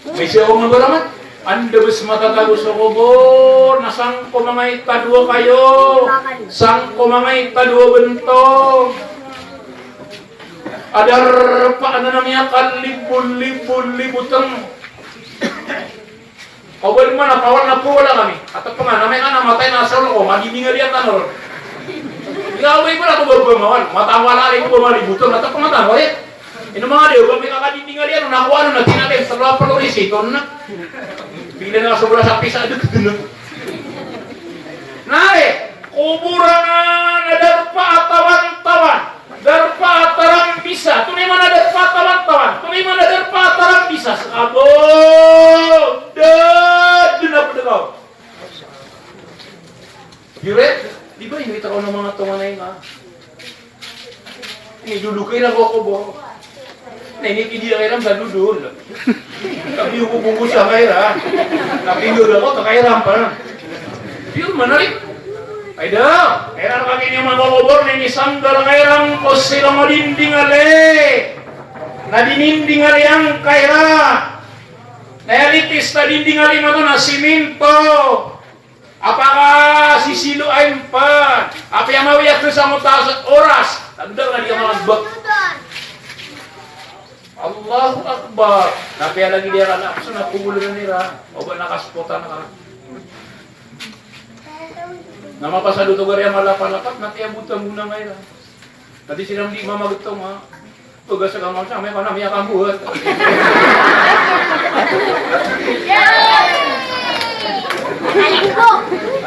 Misiya ko mabaramat. Anda bs matatago so kobor, na sangko manga itadowa kayo, sangko manga itadowa bntong. A darpa anan a miyakalibolibo-libotng. Kaw ba di man a kawan na powala kami. Atpngan, amay ka na matay na asal ko, madindingaliyan tano ron. Iya, away ko na to ba ba mawan. Matawala rin ko ba malibotn. Atpngan tano, eh. Ino manga di, ba mi kakadindingaliyan, na kowan, na tinatay, sa lwa palo rin siton na. Bila na sobra sa pisa, dek, dek. Na, eh, kuburan na darpa a tawan-tawan. Darpa a tarambisa. Tonaa i maana darpa a tarang-, tawan? Tonaa i maana darpa a tarambisa? Skabo. Da dn a pd ka on. Di ba ino i takaw o manga tonganay nga? Ini dodod ka iran ko kobor. Na ini kidiya ka iran sa dodod. Tapi ko bungkus ka iran. Tapi dodod ka iran pa. Di ba menarik? Ay da, iran kami ini manga kobor na inisanggal ka iran ko silong a dindingali. Na dinindingali angka iran. Na aya litis na dindingali mato na siminto. Apaka sisilo a impan. Apiya mawiya ko sa mota oras. Tanda na di ka manga bak. Allahu Akbar. Na apiya lagid iyan na so na kuburan iran. O ba na kaspotan ka. Na mapasad oto gari a malapalapat, na tiya botang gona nga iran. Na di siran di mamageto nga. Pagasa ka masa, may panam ya kambuhat.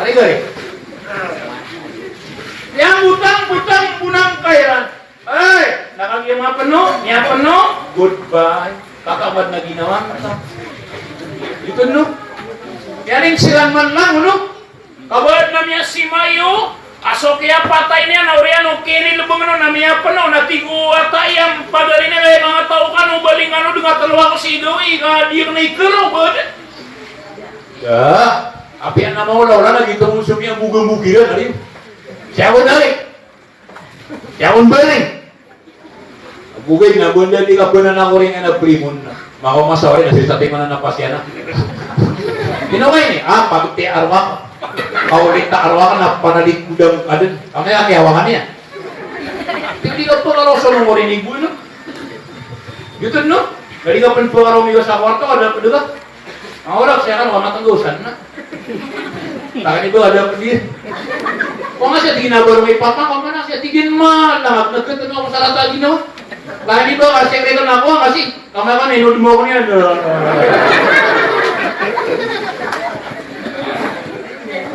Ari gari. Tiya botang, botang gona nga iran. Ay, na kagiya mapeno, miyapeno, goodbye. Kakabad na ginawa ngka. Giyoto no. Iyaring siran man lang, no? Kabad na miyasima iyo, a so kiyapatay niyan, na oriyan o kinilebeng on, na miyapeno, na tig o wata iyan, pagari niyan, ay manga taw kano, baling kano, dn nga telo ako sii gawii, ka di akn ikero, bad. Da, apiya na maolaola na giyoto so miyabogaboga iran, ari. Siya ko dari. Siya kon bali. Bogay na banda di ka bana na koring ana primon na. Mako masawari na sisati mana na pasiana. Ino kay ni? Ah, pagti arwak. Kaolita arwak na panalik gudang aden. Kami aki awangan iya. Tindi ka pangaloso no koring ibu no. Giyoto no. Dadi ka pen pangaro miga sa kwarto, ada pedega. Ang oras siya kan, wala matenggosan na. Takani ba ada pedi. Ko nga siya tigin a baro may papa, ko nga na siya tigin ma, lahat nagkatano ako sa rata ginawa. Takani ba kasi kaya na ako, kasi kamakan inod mo ko niyan.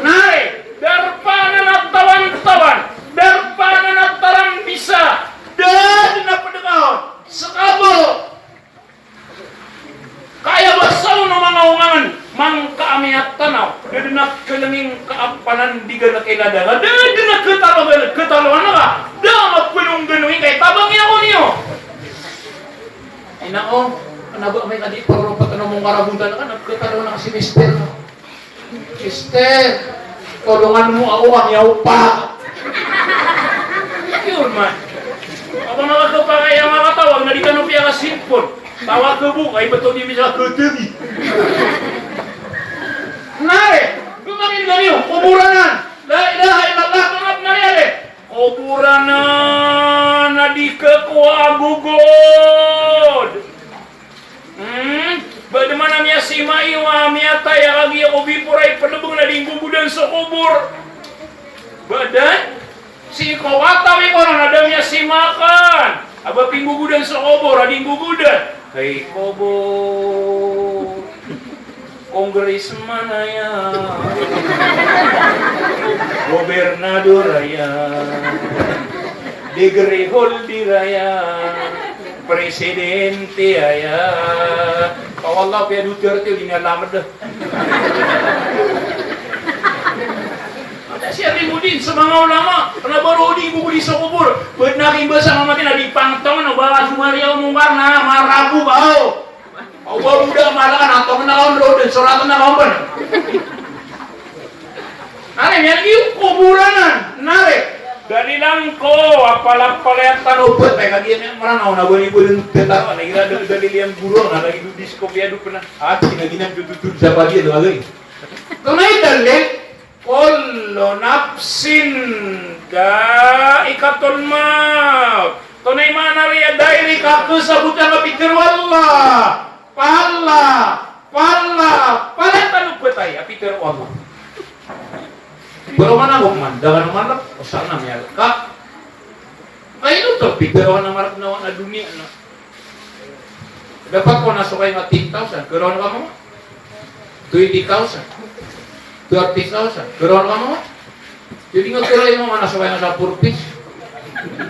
Nari, darpa na nagtawan-tawan, darpa na nagtarambisa, dad na pedekaon, sekabo. Kaya ba sa on o manga ongangen, mangka a miyatanaw, da den a kelenging ka a panandigan a kailadaga, da den a ketalogan, ketalogan ka, da a mapelonggan o ingka i tabang iyan ko niyo. Ina o, kena ba amay ka di paropat na mongkarabuntan ka, na ketalogan ka si mister. Mister, tolongan mo ako, kami ako pa. Iyon man. Aba, makakapakay a makatawag na di kano piyakasinpon. Tawag ka bo, kay beto di misa ketegi. Nari, gomangin kaniyo, koboranan. La ilaha illallah, tolap nari ale. Koboranan a di kekowa a gogod. Hmm, ba den man a miyasima iyo a miyatay a kagiya ko bipor a ipelebeng na di nggogodan so kobor. Ba den? Sii ko wata wi koron a da miyasima aken. A ba pinggogodan so kobor, a di nggogodan. Hay kobor. Congressman aya. Gobernador aya. Degree holder aya. Presidente aya. Ka wallah, piya Duterte, di niyan lamed. Mata si Alimudin, so manga ulama, kena ba roo di bogodi so kobor. Ped na kimbasa mamati na di pangtongan o ba ka Sumariya o Mungkar na marago ba o. Awa muda malakan a tongan na kaon roo den, soratan na kaon ben. Nare, miyan giyo koboran an, nare. Dalilan ko, apala-pala iyan tano bet, ay, kagiya miyan Meranaw na bani bo den tetaro, na ira da-, dalil iyan guro, na lagi do disko piya do pena. Ati na ginan do tutun sa padi, ano, agay. Tonay dalil. Kullu nafsin dha'iqatul maut. Tonay maana riya dha'iqah, kasabotan a pitharo o Allah. Pala, pala, pala tano betay a pitharo o Allah. Bro, mana ko man, dagan mana, o sana miyal ka. Ay, ino to, pitharo na marak na wana duniya na. Dapat ko na so kay nga ten thousand, kerawan ka mo? Twenty thousand, thirty thousand, kerawan ka mo? Jadi nga kerawan mo, mana so kay nga sa purpose?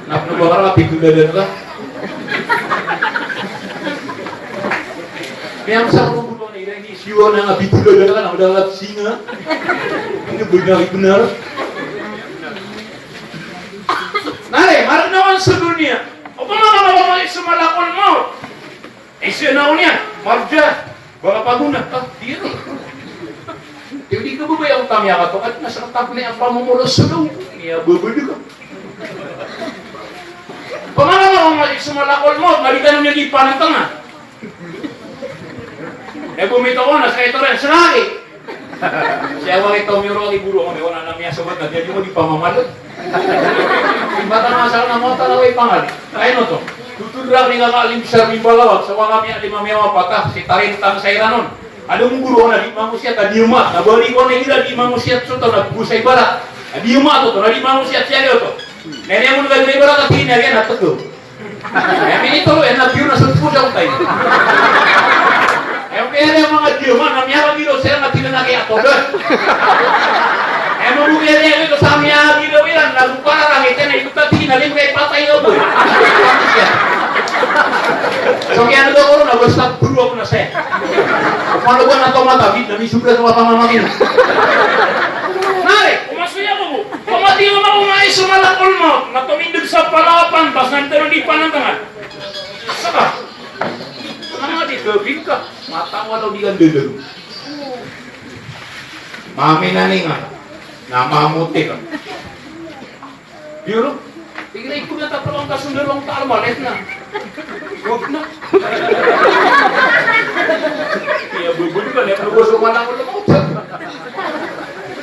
Nak na bakal ka pito dadan ka. Miyam sa ko buto ni, ini siwa na nga pito dadan ka, na madalat singa. Ini benar, benar. Nare, maranawan sa duniya. Opama ka mawawali so malakul maut. Isa na on iyan, marja, baka paguna, ah, di rin. Di, di ka babaya o kami akato, at nasa katak na iyan pamumulo sa daw. Niya babado ka. Pamana ka mawawali so malakul maut, malikan niya di panantanga. Eh, bumito ko na sa ito rin, sa lagi. Siya wari to miyoro, wari guro, kami wala na miyasobat na, di mo di pamamalit. Imbatan na asal na mo, tala way pangal. Ay, no to. Tutudrak ni kaka Alim Sar Rimbalawag, sa wala miya, lima miya wapat, ah, si Tarin Tang Sairanon. Ada mo guro na di mangusiyat, a di umat. Na bali ko na ira di mangusiyat, so to, na busa ibarat. A di umat to, na di mangusiyat, siya to. Nene mo na di ibarat, a di na rin, a totoo. Aya minitoro iyan na biyo na so tpo sa otay. Aya kaya niyan manga diyaman na miyakagilo siran na tig iyan a kiyatodan. Aya mambo kaya niyan ito sa miyakagilo iran na gopara rangit iyan na ito ta tig iyan a lim kay patay na bo. So kaya na dokoro na basta bro ako na saya. Kung ano ba na tomatawid na misobra sa mapamamagin. Nari, umasoy ako bo. Pamati o manga so malakul maut, na tomindeg sa palapan, bas na di tano di panantangan. Saka, manga di gabing ka, mata wala di ka dadago. Maminaning ka, na mamuti ka. Biro, tigre ko na tapalong ka sundalong ta almalet na. Wag na. Iya, bubun ka, nek, lugo so malakul maut.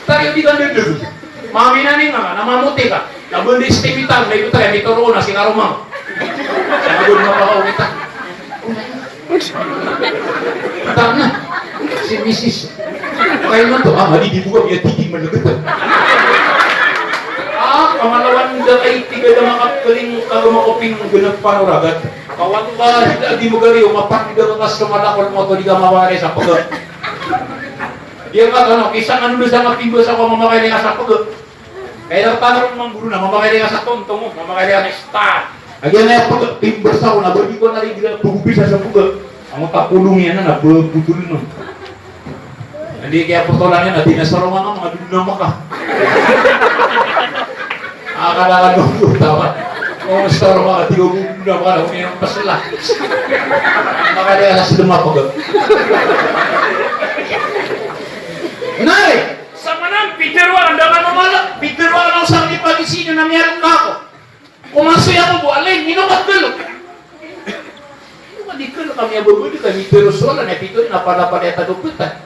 Tayo di ka dadago. Maminaning ka, na mamuti ka. Na bo di stimitan, na ito tayo, mitoro na si karoma. Sa bo di mapakaw kita. Tama. Si misis. Kaya na to, ah, mali di buka, iya titi, managat. Ah, kamalawan da kay tiga da makakaling, kago makoping, ganap panoragat. Kawallahi, da di magari, o mapakida ka sa malakul maut, di ka mawari sa pagod. Di ka, ano, kisa nga nung sa mapimba sa ko, mamakay ka sa pagod. Kaya na tano ron mangguru na, mamakay ka sa tonto mo, mamakay ka sa star. Lagi na aya pag-, timbasa ko na, ba di ko na rin gila, pagubisa sa pag-, ang takulong iyan na, na putulin mo. Hindi kaya putulan iyan, na di na sarong ano, mga dun na maka. Akala ka nung tawa. Kung sarong mga tigo, dun na maka, kung yung pasla. Mamakay ka sa duma pag-, Nari! Samanan, pitharo a, anda ka na mala, pitharo a, na osang di pagisi niyo na miyarok ka ako. Komasoy ako bo, alay, ino ka telo? Ino ka di telo kami a babado ka, mitharo so Allah, na pitharo, na palapalaya ta dopetan.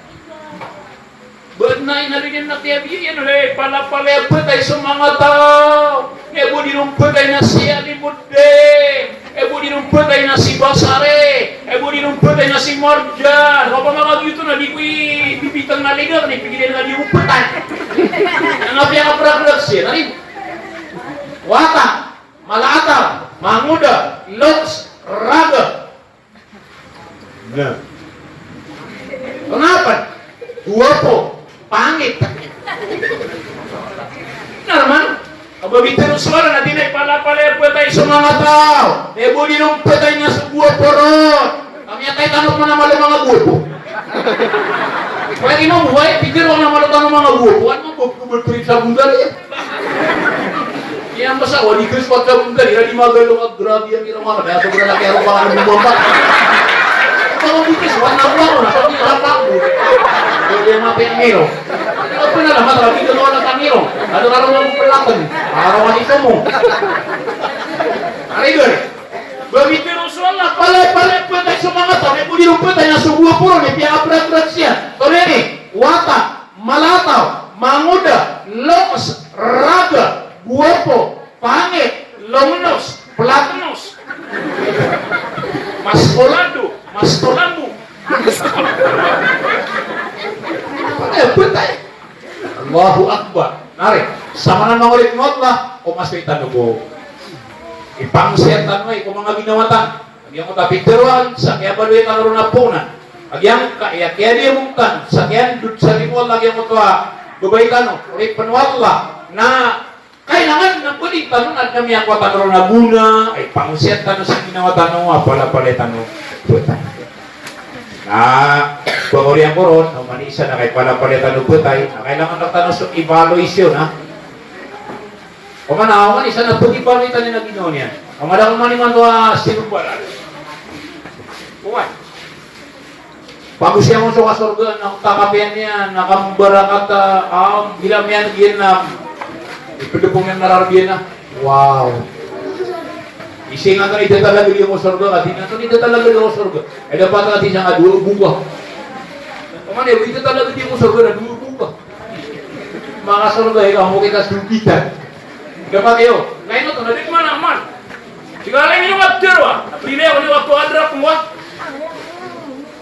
Bad na inalidin na tiya biyo, yan, alay, palapalaya betay so manga taw. Aya bo di ron betay na si Alimud Ding, aya bo di ron betay na si Basari, aya bo di ron betay na si Marjan. Ka ba makagiyoto na di ko i-, bibitang na liga, na ipigilay na di ron betay. Na nga piyakaprakrak siya, na rin. Wata, mala atar. Mangoda, loks, raga. Na. Onaan? Gwapo, pangit. Na man, a ba pitharo so Allah na tig iyan a ipalapalaya a phatay so manga taw, e bo di ron phatay na so gwapo ron. Ka miyatay tano pman a malo manga gwapo. Pwede mo buhay, pitharo na malo tano manga gwapo. Ano mo, gwapo, gwapo, gwapo, gwapo. Iyan ba sa wali ko so pagkabunta, di na di magalo ka, grabe iyan, iran ka, dahil sobra na kaya ron pa ka na bumaba. Pagkabunta, so wala ko, na sa di ka pa ko. Hindi iyan mapayang iro. Ano na naman, grabe ka, wala ka iro. Ano na naman ang palakan? Araw ka dito mo. Ano yun? Ba pitharo so Allah, palapalaya a phatay so manga taw, e bo di ron phatay na so gwapo ron, e piyabragbrag siya. Tonaa ini, wata, malataw, mangoda, loks, raga, gwapo, pangit, longnos, platnos, maskolado, mastolambo. Phatay, phatay. Allahu Akbar. Na ri, samanan manga oripn o Allah, o mas ito tano bo. Ipangosiyat tano i ko manga ginawa tano. Giyangkoto a pitharoon sa kiyabaloy tano ron a poon. Giyangkaya kiyadiyamong tano sa kiyandod sa limo o Allah giyangkoto a babay tano, oripn o Allah, na kailangan na pwede tano na adn a miyakowa tano ron a gona, a ipangosiyat tano sa ginawa tano a palapalaya tano phatay. Na, ba oriyan ko ron, oman i isa na kaipalapalaya tano phatay, na kailangan rktano so evaluation, ha? Oman a, oman i isa na pag-evaluate tano a ginawa niyan. Oman a, oman imanto a sinumbalan. Oman. Pagosiyat on so kasorgaan, na kapiya niyan, na kambarakat a, ah, bila miyan giyan na ipdpong iyan na rarbiyan na. Wow. Ising antonaa i datar a gadi ko sorga, ka di na antonaa i datar a gadi ko sorga. Ay dapat ka di sa nga dowa boka. Oman i datar a gadi ko sorga na dowa boka. Manga sorga, ikaw mo kita sukitan. Dapat iyo. Na ino to, na di man aman. Sigala ino nga tero, ah. Pili ako ni wakto adra pngwa.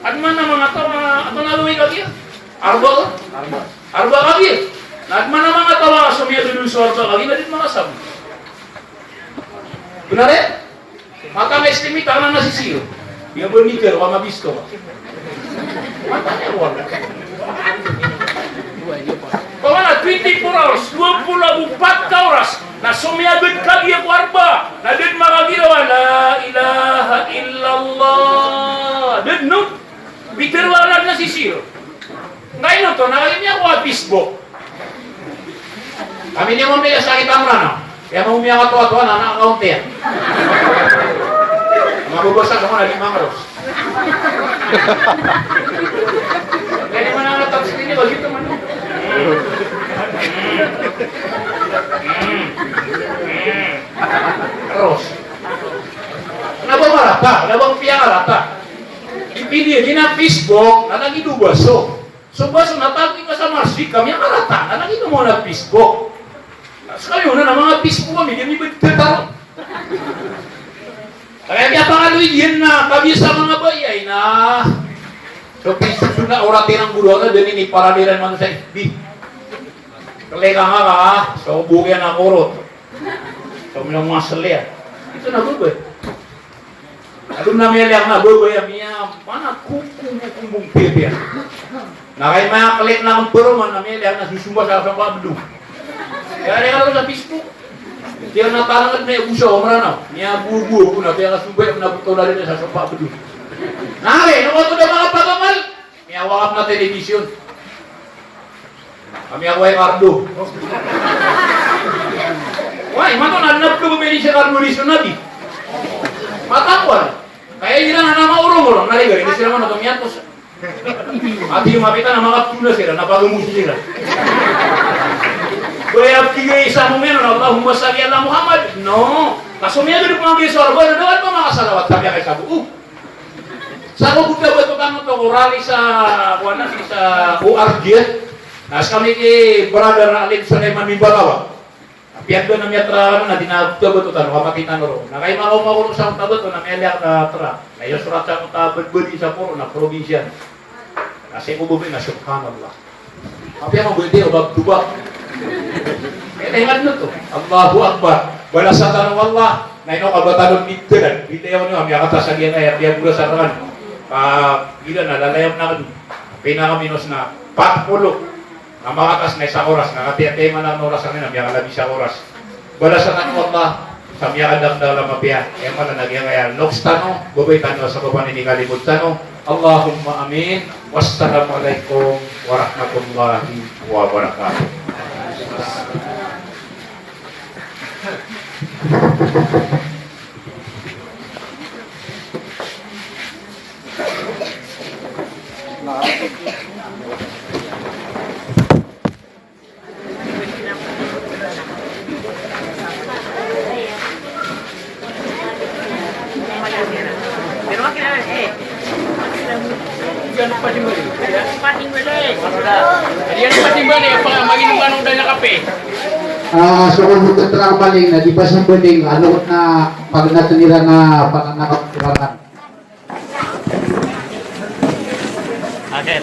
Adn man a manga taw a, ato na luwi ka giya. Arba ka? Arba ka giya. Na adn man a manga taw a somiyagad on so arba ka giya, na di man a sabo. Bnar iyan? Mata na estimate, anan na sisiyo. Iya bo ni kero, ka mabisto ka. Mata niyan wala. Pamana twenty-four hours, dowa polo ago pat ka oras, na somiyagad ka giya ko arba, na da dn makagiraw a la ilaha illallah. Da dn, no? Pitharo a la na sisiyo. Ngkaino to, na kami miyakowa a Facebook. Kami niyan mamaya sakit a Mranaw. Kaya mamaya katoatoa na, na account iyan. Mababasa ka man a di mangros. Kaya di man a natatskini ba gito man. Ros. Na ba marata, na ba piyangarata. Ipidi, di na Facebook, na lagi do baso. So ba so natagi ka sa masjid, kami a karata, na lagi ka mo na Facebook. Sa kami na manga Facebook kami, di mi ba tetaw. Kaya di apa kalo iyan na, kami sa manga bayay na. So Facebook na orat iran guro na, dani ni paradiran man sa F B. Kali ka nga ka, so buki na korot. So mila masel iyan. Ito na ba ba? Adn a miyaliyak na babay a miya, mana kukumbong piyapiya. Na kay maya klik na kambaro man a miyaliyak na sosomba sa sompa a bdong. Kaya di ka sa Facebook. Di ka na talangad na iyagosa o Mranaw. Miyagogo ko na, kaya kasomba iyan na bto na rin sa sompa a bdong. Na kay, na kato da manga pagamal. Miyawakap na telebisyon. Kami ako ay Cardo. Wai, mato na nabdo ko pwede siya Cardo di so nabi. Matakwal. Kaya yun na nama urong-urong. Nariga, hindi sila man ako miyatos. Ati yung mapita na makatuna sila, napagamuso sila. Kaya tigay sa mo meron, Allahumma salli ala Muhammad. No. Kaso miyagad ko ang sorba, na doon pa makasalawat. Sabi kay sabi, uh, Sa ko bukda ba to tano to, ko rally sa, kuwan na, sa O R G. Na skami ki brother Alim Sulaiman Mimbagawa. Piyagda na miyatra na di na bukda ba to tano, kapatid tano ro. Na kay makaw makaw sa bukda ba to, na miyaliyak na tra. Na iyo surat sa bukda ba, bali sa poro, na probinsya. Na sa ko bubi na, subhanallah. Apiya mabudi o bag-, tubag. Eh, ingat na to. Allahu Akbar. Balasan tano o Allah. Na ino ka ba tano di thadan, di tayo niyo, miyakatas a giyangkaya, piyagorasan rkano. Ah, gila na, lalayon akn. Pinakaminos na pat polo. Na makatas na isa oras, na katiya-tiya man a oras, na miyakalabi isa oras. Balasan tano o Allah sa miyakadakdakl a mapiya. Aya maana na giyangkaya loks tano, babay tano sa ba pn inikalimod tano. Allahumma amin. Wassalamu alaikum warahmatullahi wabarakatuh. Ah, so kon ko terang paling na di pasimbaling na pagnatan iran na pananakap iran. Akin.